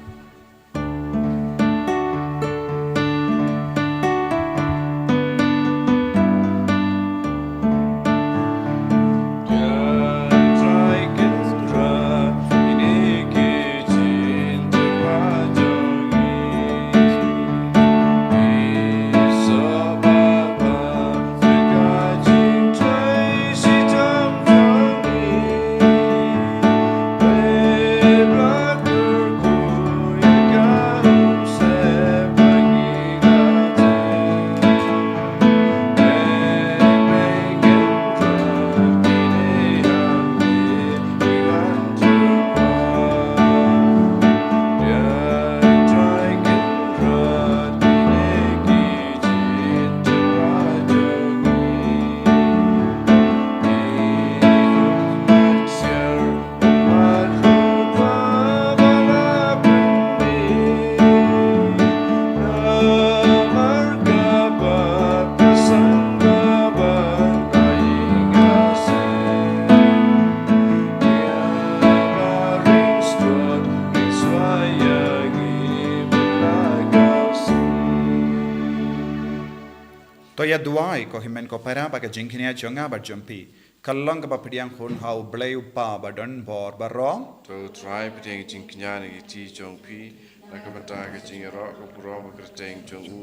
Ïa duwai, ko hynmen ko para, ba ka jingkñia jong nga bad jong phi ka long kaba pdiang hun ha U Blei U Kpa ba don bor baroh. To U Trai pdiang jingkñia na ki kti jong phi, na ka bynta ka jingïaroh ka burom ba kyrteng jong u,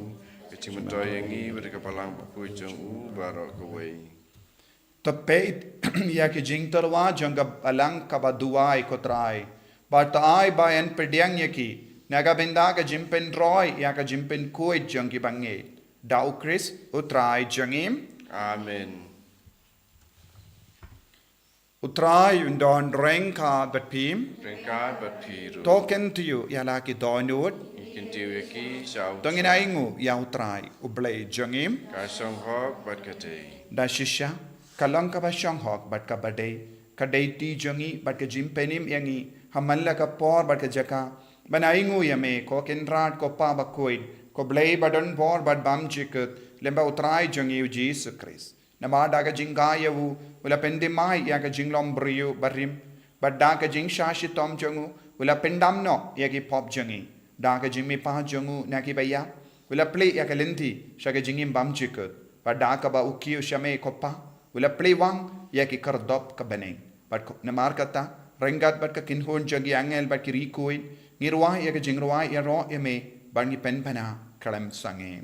ka jingmyntoi ïa ngi bad ka balang bakhuid jong u baroh kawei. To peit ïa ki jingtyrwa jong ka balang kaba duwai, ko Trai, bad to ai ba yn pdiang ïa ki na ka bynta ka jingpynroi ïa ka jingpynkhuid jong ki bangeit. Da U Khrist U Trai jong ngi. Amen. U Trai un don ryngkat bad phi. Ryngkat bad phi ruh. To kyntiew ïa la ki dohnud. Ngi kyntiew ïa ki sha U Trai. To ngin ainguh ïa U Trai U Blei jong ngi. Ka shong hok bad ka dei. Da shisha ka long kaba shong hok bad kaba dei. Ka dei ti jong ngi bad ka jingpynim ïa ngi ha man la ka por bad ka jaka ban ainguh ïa me, ko Kynrad, ko Kpa bakhuid, ko Blei ba don bor bad bymjukut, lyngba U Trai jong ngi U Jisu Khrist. Namar da ka jingkha ïa u, u la pynthymmai ïa ka jinglong briew barim, bad da ka jingshah shitom jong u, u la pyndam noh ïa ki pop jong ngi. Da ka jingmihpat jong u na ki baïap, u la plie ïa ka lynti sha ka jingim bymjukut, bad da kaba u kiew sha me, ko Kpa, u la plie wang ïa ki khyrdop ka bneng. Bad ko, namar kata, ryngkat bad ka kynhun jong ki angel bad ki riewkhuid, ngi rwai ïa ka jingrwai ïaroh ïa me, bad ngi pynpaw khlem sangeh.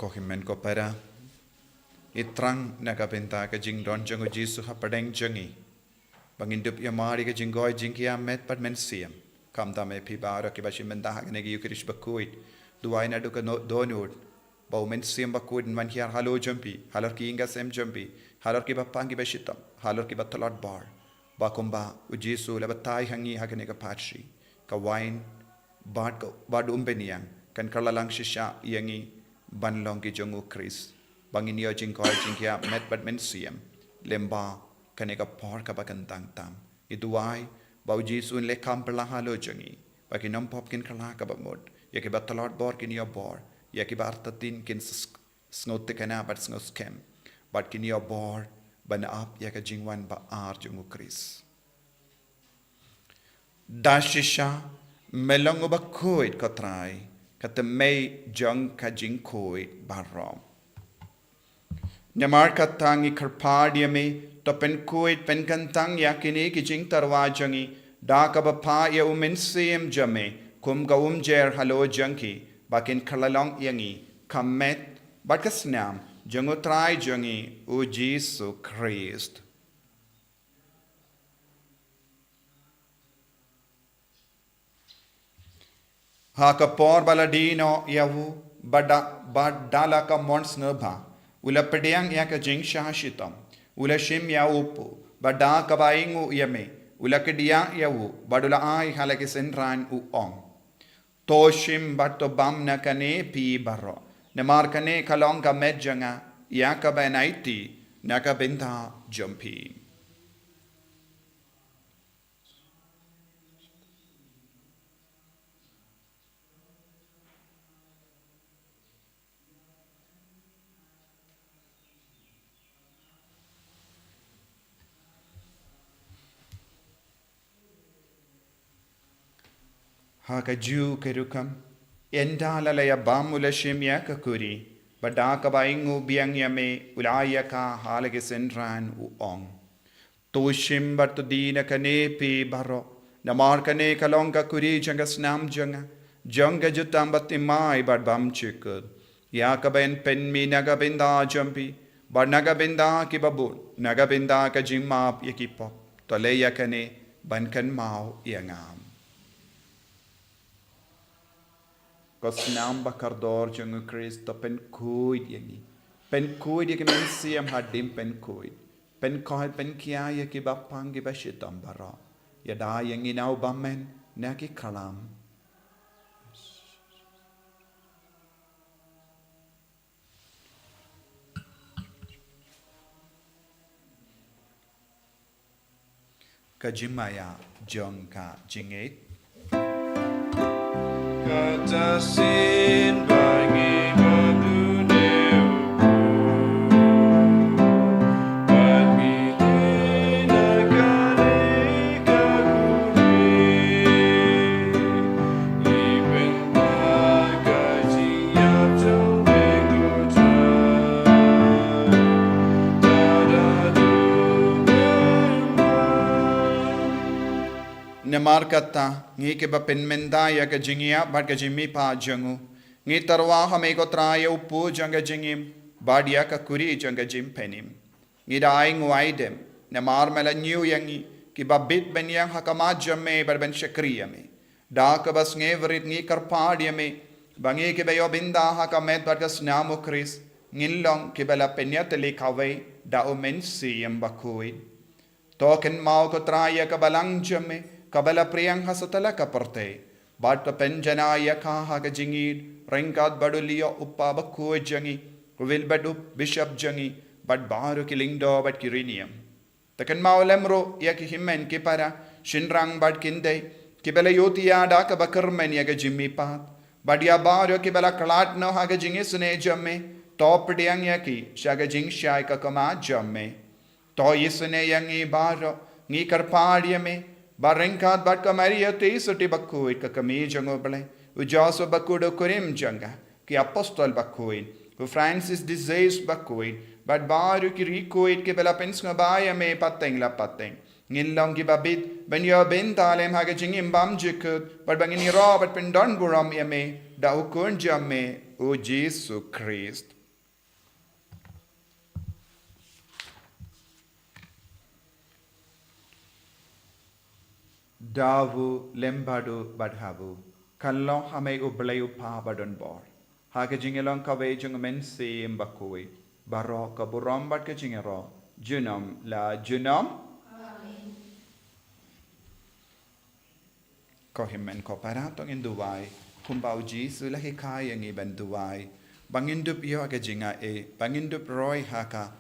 Ko hynmen ko para, ngi thrang na ka bynta ka jingdon jong U Jisu hapdeng jong ngi, ba ngin dup ïamar ïa ka jingkoit jingkhiah met bad mynsiem. Khamtam ïa phi baroh kiba shim bynta ha kane ka Ïukharist bakhuid, duwai naduh ka no-, dohnud, ba U Mynsiem Bakhuid un wan hiar halor jong phi, halor ki ïing ki sem jong phi, halor ki bapang ki bashitom, halor ki batlot bor, ba kumba U Jisu u la batai ha ngi ha kane ka pyrthei, ka wain bad ka, bad U Umphniang kan kylla lang shisha ïa ngi ban long ki jong U Khrist, ba ngin ïoh jingkoit jingkhiah met bad mynsiem lyngba kane ka por kaba kyntang tam. Ngi duwai ba U Jisu un leh kam pyrshah halor jong ngi, ba ki nongpop kin kylla kaba mut, ïa ki batlot bor kin ïoh bor, ïa ki ba artatien kin s-, sngewthikna bad sngewskhem, bad kin ïoh bor ban ap ïa ka jingwan ba ar jong U Khrist. Da shisha me long uba khuid, ko Trai, ka thymmei jong ka jingkhuid baroh. Namar kata ngi kyrpad ïa me, to pynkhuid pynkyntang ïa kine ki jingtyrwa jong ngi da kaba phah ïa U Mynsiem jong me kum ka umjer halor jong ki, ba kin kylla long ïa ngi ka met bad ka snam jong U Trai jong ngi U Jisu Khrist. Ha ka por ba la die noh ïa u, bad da, bad da la ka mon sngewbha, u la pdiang ïa ka jingshah shitom, u la shim ïa u paw, bad da kaba ainguh ïa me, u la kdiah ïa u, bad u la ai ha la ki synran, u ong: To shim bad to bam na kane phi baroh, namar kane ka long ka met jong nga, ïa kaba yn aiti na ka bynta jong phi. Ha kajuh ka rukom, ynda la la ïa bam, u la shim ïa ka kuri, bad da kaba ainguh biang ïa me, u la ai ïa ka ha la ki synran, u ong: To shim bad to die na kane phi baroh, namar kane ka long ka kuri jong ka snam jong nga, jong ka jutang baptisma bad bymjukut, ïa kaba yn pynmih na ka bynta jong phi bad na ka bynta kiba bun, na ka bynta ka jingmap ïa ki pop. To leh ïa kane ban kynmaw ïa nga. Ko snam ba kordor jong u Khrist, to pynkhuid ïa ngi. Pynkhuid ïa ki mynsiem hadien pynkhuid. Pynkhuid, pynkhia ïa kiba pang kiba shitom baroh. Ïada ïa ngi na u bymman na ki khlam. Ka jingmaïa jong ka jingngeit. Kata shisien ba ngi bym don ïa u, bad ngi dei na ka ri ka khuri. Namar kata, ngi kiba pynmynta ïa ka jingïap bad ka jingmihpat jong u, ngi tyrwa ha me ko Trai ïa u pud jong ka jingim, bad ïa ka khuri jong ka jingpynim. Ngi da ai nguaidem, namar me la ñiew ïa ngi, kiba bit ban ïeng ha khmat jong me bad ban shakri ïa me. Da kaba sngewrit ngi kyrpad ïa me, ba ngi kiba ïoh bynta ha ka met bad ka snam u Khrist, ngin long kiba la pynïatylli kawei da u Mynsiem Bakhuid. To kynmaw ko Trai ïa ka balang jong me, kaba la pdiang ha satlak ka pyrthei. Bad to pynjanai ïa ka ha ka jingïeit, ryngkat bad u Leo u kpa bakhuid jong ngi, u Wilbert u bishop jong ngi, bad baroh ki lyngdoh bad ki riewniam. To kynmaw lem ruh ïa ki hynmen ki para, shynrang bad kynthei, kiba la ïohthiah da kaba kyrmen ïa ka jingmihpat. Bad ïa baroh kiba la khlad noh ha ka jingisynei jong me, to pdiang ïa ki sha ka jingshai ka khmat jong me. To isynei ïa ngi baroh, ngi kyrpad ïa me, ba ryngkat bad ka Maria Theisotti bakhuid ka kmie jong u Blei, u Joseph bakhuid u kurim jong ka, ki apostol bakhuid, u Francis de Sales bakhuid, bad baroh ki riewkhuid kiba la pynsngewbha ïa me pateng la pateng, ngin long kiba bit ban ïoh bynta lem ha ka jingim bymjukut, bad ba ngin ïaroh bad pyndonburom ïa me da u Khun jong me, u Jisu Khrist. Da u, lem bad u, bad ha u, kan long ha me u Blei u Kpa badonbor, ha ka jingïalong kawei jong u Mynsiem Bakhuid, baroh ka burom bad ka jingïaroh, junom la junom. Amen. Ko hynmen ko para, to ngin duwai kumba u Jisu u la hikai ïa ngi ban duwai, ba ngin dup ïoh ka jingaiei, ba ngin dup roi ha ka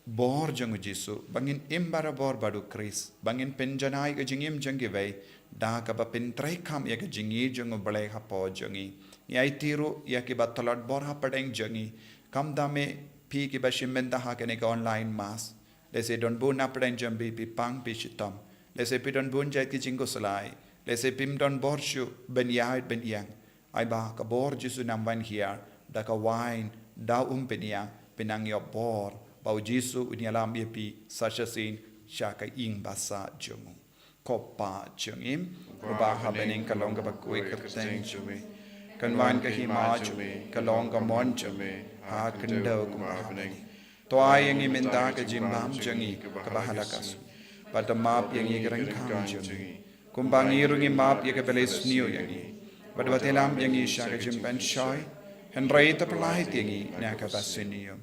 bor jong u Jisu, ba ngin im barabor bad u Khrist, ba ngin pynjanai ka jingim jong kiwei da kaba pyntreikam ïa ka jingïeit jong u Blei hapoh jong ngi. Ngi aiti ruh ïa kiba tlot bor hapdeng jong ngi, khamtam eh phi kiba shim bynta ha kane ka online mass. Lehse don bun hapdeng jong phi, phi pang phi shitom. Lehse phi don bun jait ki jingkhuslai. Lehse phim don bor shuh ban ïaid ban ïeng. Ai ba ka bor Jisu un ym wan hiar da ka wine, da um pynïar, phin nang ïoh bor ba u Jisu un ïalam ïa phi sa shisien sha ka ïing basa jong u. Ko Kpa jong ngi uba ha bneng, ka long kaba khuid kyrteng jong me. Kan wan ka hima jong me, ka long ka mon jong me ha khyndew kumba ha bneng. To ai ïa ngi mynta ka jingbam jong ngi kaba ha la ka sngi. Bad to map ïa ngi ki ryngkang jong ngi, kumba ngi ruh ngi map ïa kiba la isniew ïa ngi. Bad wat ïalam ïa ngi sha ka jingpynshoi, hynrei to pyllait ïa ngi na kaba sniew.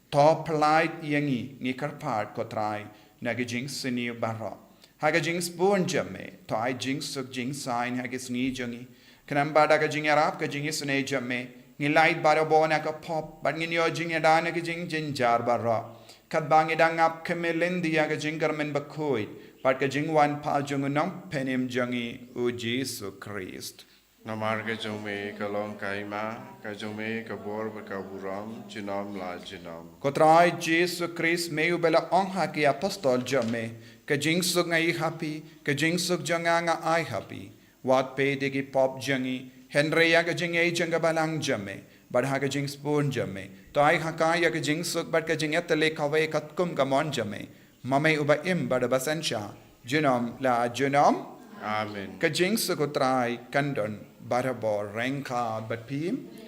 To pyllait ïa ngi, ngi kyrpad ko Trai, na ki jingsniew baroh. Ha ka jingsbun jong me, to ai jingsuk jingsaiñ ha ki sngi jong ngi. Khnang ba da ka jingïarap ka jingisynei jong me, ngin lait barabor na ka pop, bad ngin ïoh jingïada na ki jingjynjar baroh. Katba ngi dang ap khmih lynti ïa ka jingkyrmen bakhuid bad ka jingwan pat jong u Nongpynim jong ngi, u Jisu Khrist. Namar ka jong me ka long ka hima, ka jong me ka bor bad ka burom, junom la junom. Ko Trai Jisu Khrist, me uba la ong ha ki apostol jong me, ka jingsuk nga ai ha phi, ka jingsuk jong nga nga ai ha phi. Wat peit ïa ki pop jong ngi, hynrei ïa ka jingïeit jong ka balang jong me, bad ha ka jingsbun jong me, to ai ha ka ïa ka jingsuk bad ka jingïatylli kawei katkum ka mon jong me. Ma me uba im bad uba synshar, junom la junom. Amen. Ka jingsuk u Trai kan don barabor, ryngkat bad phi.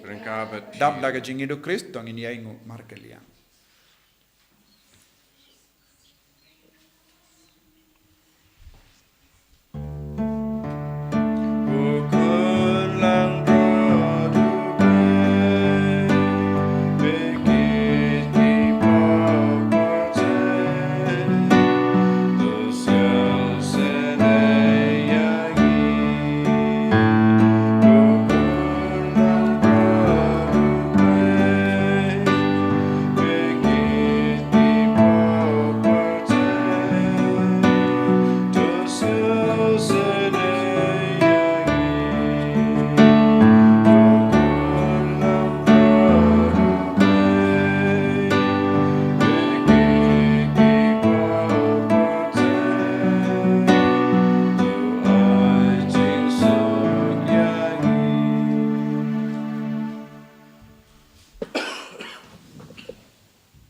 Ryngkat bad phi. Dap da ka jingïeit u Khrist to ngin ïainguh markylliang.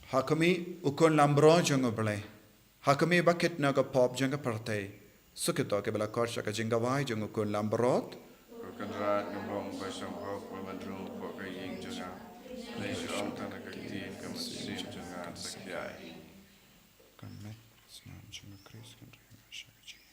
Ha khmih, u khun langbrot jong U Blei. Ha khmih ba kit na ka pop jong ka pyrthei. Suk ïa to kiba la khot sha ka jingkawei jong u khun langbrot. Ko Kynrad, ngam long ba shong hok, ba man rung hapoh ka ïing jong nga. Hynrei shu ong tang da ka ktien, ka mynsiem jong nga kan sa khia ïa u. Ka met snam jong u Khrist kan ri sha ka jingim.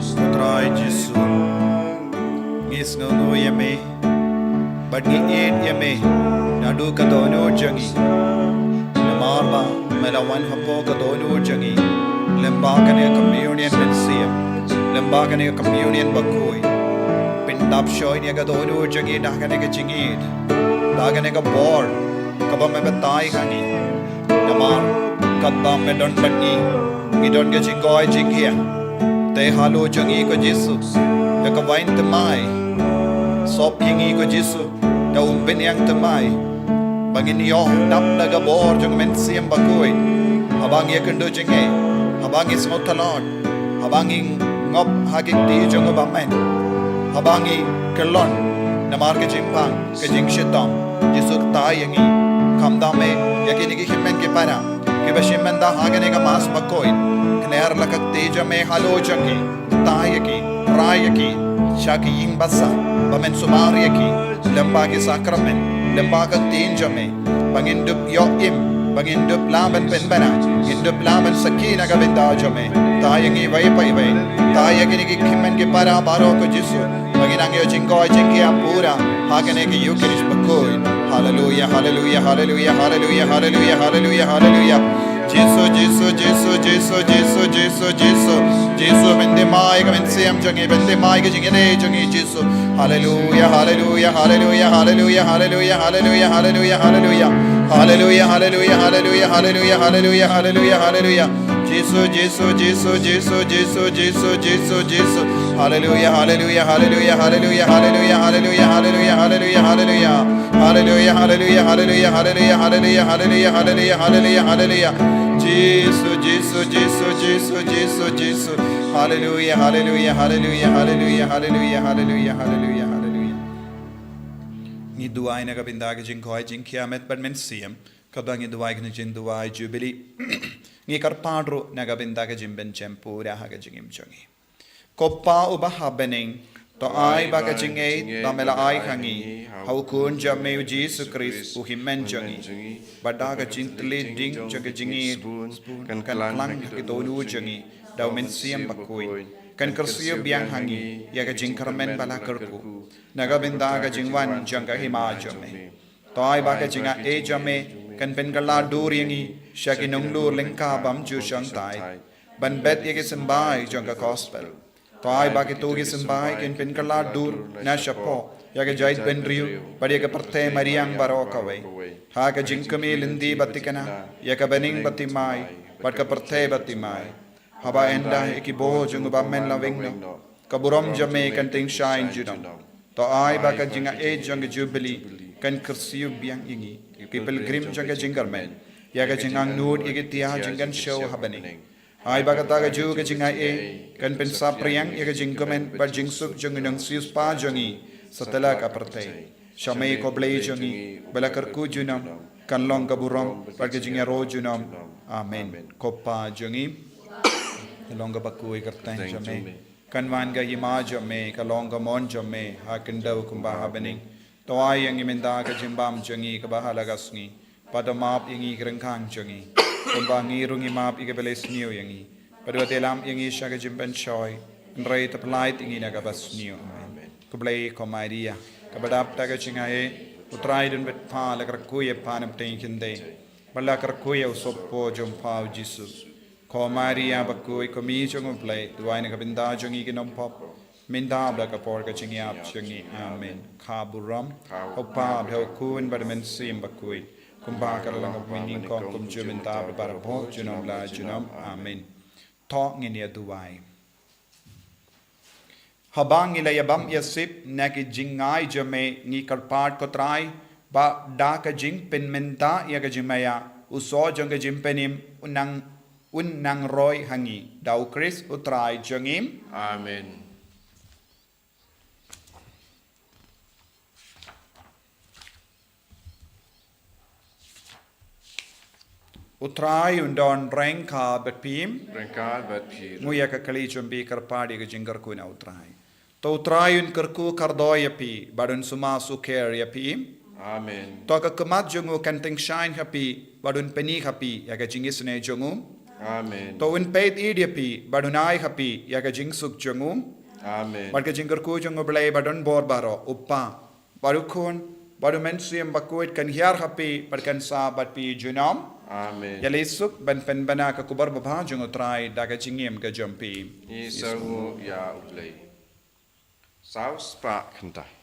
Ko Trai Jisu, ngi sngewnguh ïa me bad ngi ïeit ïa me naduh ka dohnud jong ngi. Namar ba me la wan hapoh ka dohnud jong ngi lyngba kane ka communion mynsiem, lyngba kane ka communion bakhuid. Pyndap shuh ïa ka dohnud jong ngi da kane ka jingïeit, da kane ka bor kaba me batai ha ngi. Namar katba me don bad ngi, ngi don ka jingkoit jingkhiah. Te halor jong ngi ko Jisu, ïa ka waiñ thymmai. Sop ïa ngi ko Jisu da u bynïeng thymmai, ba ngin ïoh dap da ka bor jong u Mynsiem Bakhuid haba ngi ïakynduh jingeh. Haba ngi sngewtynnad, haba ngi ngop ha ki kti jong u bymman, haba ngi kyllon namar ka jingpang, ka jingshitom, Jisu ktai ïa ngi. Kham da me ïa kine ki hynmen ki para kiba shim bynta ha kane ka Mass bakhuid. Kner la ka kti jong me halor jong ki, ktai ïa ki, rai ïa ki sha ki ïing basa ba men sumar ïa ki lyngba ki sakramen, lyngba ka ktien jong me, ba ngin dup ïoh im, ba ngin dup lah ban pynbna, ngin dup lah ban sakhi na ka bynta jong me. Ktai ïa ngi iwei pa iwei, ktai ïa kine ki hynmen ki para baroh ko Jisu, ba ngin nang ïoh jingkoit jingkhiah pura ha kane ka Eucharist bakhuid. Haleluia, haleluia, haleluia, haleluia, haleluia, haleluia, haleluia. Jisu, Jisu, Jisu, Jisu, Jisu, Jisu, Jisu, pynthymmai ka mynsiem jong ngi, pynthymmai ka jingïadei jong ngi, Jisu. Haleluia, haleluia, haleluia, haleluia, haleluia, haleluia, haleluia, haleluia. Haleluia, haleluia, haleluia, haleluia, haleluia, haleluia, haleluia. Jisu, Jisu, Jisu, Jisu, Jisu, Jisu, Jisu, Jisu. Haleluia, haleluia, haleluia, haleluia, haleluia, haleluia, haleluia, haleluia, haleluia. Haleluia, haleluia, haleluia, haleluia, haleluia, haleluia, haleluia, haleluia, haleluia. Jisu, Jisu, Jisu, Jisu, Jisu, Jisu. Haleluia, haleluia, haleluia, haleluia, haleluia, haleluia, haleluia, haleluia. Ngi duwai na ka bynta ka jingkoit jingkhiah met bad mynsiem, kaba ngi duwai kane ka jingduwai Jubili. Ngi kyrpad ruh na ka bynta ka jingpynjem pura ha ka jingim jong ngi. Ko Pa uba ha bneng, to ai ba ka jingngeit ba me la ai ha ngi ha u Khun jong me u Jisu Khrist u hynmen jong ngi, ba da ka jingtylli ding jong ka jingngeit bun kan klang ha ki dohnud jong ngi da u Mynsiem Bakhuid, kan kyrsiew biang ha ngi ïa ka jingkyrmen ba la kyrkhu na ka bynta ka jingwan jong ka Hima jong me. To ai ba ka jingaiei jong me kan pynkylla dur ïa ngi sha ki nonglor lyngkha bymjukshong thait ban bet ïa ki symbai jong ka Gospel. To ai ba kito ki symbai kin pynkylla dur na shapoh ïa ka jaitbynriew bad ïa ka pyrthei mariang baroh kawei. Ha ka jingkmie lynti ba thikna, ïa ka bneng ba thymmai bad ka pyrthei ba thymmai. Haba ynda ïa ki bor jong u bymman la weng noh, ka burom jong me kan tyngshaiñ junom. To ai ba ka jingaiei jong ka Jubili kan kyrsiew biang ïa ngi ki pilgrim jong ka jingkyrmen ïa ka jingangnud ïa ki tiar jingkynshew ha bneng. Ai ba kata kajuh ka jingaiei kan pynsaphriang ïa ka jingkmen bad jingsuk jong u nongsiewspah jong ngi satlak ka pyrthei. Sha me ko Blei jong ngi ba la kyrkhu junom, kan long ka burom bad ka jingïaroh junom. Amen. Ko Pa jong ngi, ka long kaba khuid kyrteng jong me. Kan wan ka Hima jong me, ka long ka mon jong me ha khyndew kumba ha bneng. To ai ïa ngi mynta ka jingbam jong ngi kaba ha la ka sngi. Bad to map ïa ngi ki ryngkang jong ngi, kumba ngi ruh ngi map ïa kiba leh sniew ïa ngi. Bad wat ïalam ïa ngi sha ka jingpynshoi, hynrei to pyllait ïa ngi na kaba sniew. Amen. Khublei ko Maria, kaba dap da ka jingaiei, U Trai u don bad pha, la kyrkhu ïa pha na pdeng kynthei, bad la kyrkhu ïa u sohpop jong pha u Jisu. Ko Maria bakhuid, ko Kmie jong U Blei, duwai na ka bynta jong ngi ki nongpop, mynta bad ha ka por ka jingïap jong ngi. Amen. Ka burom ha U Pa bad ha U Khun bad ha U Mynsiem Bakhuid, kumba ka la long ha u mynnyngkong, kumjuh mynta bad barabor, junom la junom. Amen. To ngin ïa duwai. Haba ngi la ïabam ïasip na ki jingngeit jong me, ngi kyrpad ko Trai ba da ka jingpynmynta ïa ka jingmaïa, u soh jong ka jingpynim un nang un nang roi ha ngi, da U Khrist U Trai jong ngi. Amen. U Trai un don ryngkat bad phi. Ryngkat bad phi. Ngin ïa ka kali jong phi, kyrpad ïa ka jingkyrkhu na U Trai. To U Trai un kyrkhu kyrdoh ïa phi, bad un sumar sukher ïa phi. Amen. To ka khmat jong u kan tyngshaiñ ha phi, bad un pyni ha phi ïa ka jingisynei jong u. Amen. To un peit ïa phi, bad un ai ha phi ïa ka jingsuk jong u. Amen. Bad ka jingkyrkhu jong U Blei badonbor baroh, U Pa, bad U Khun, bad U Mynsiem Bakhuid kan hiar ha phi, bad kan sah bad phi junom. Amen. Ïaleh suk ban pynbna ka khubor babha jong U Trai da ka jingim ka jong phi. Ngi sngewnguh ïa U Blei. Saw spah khyndai.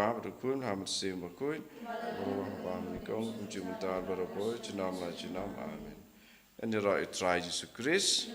Kpa bad u Khun, ha Mynsiem Bakhuid, ba la wan ha ba mynnyngkong, kumjuh mynta bad barabor, junom la junom. Amen. Ngan ïaroh ïa u Trai Jisu Khrist.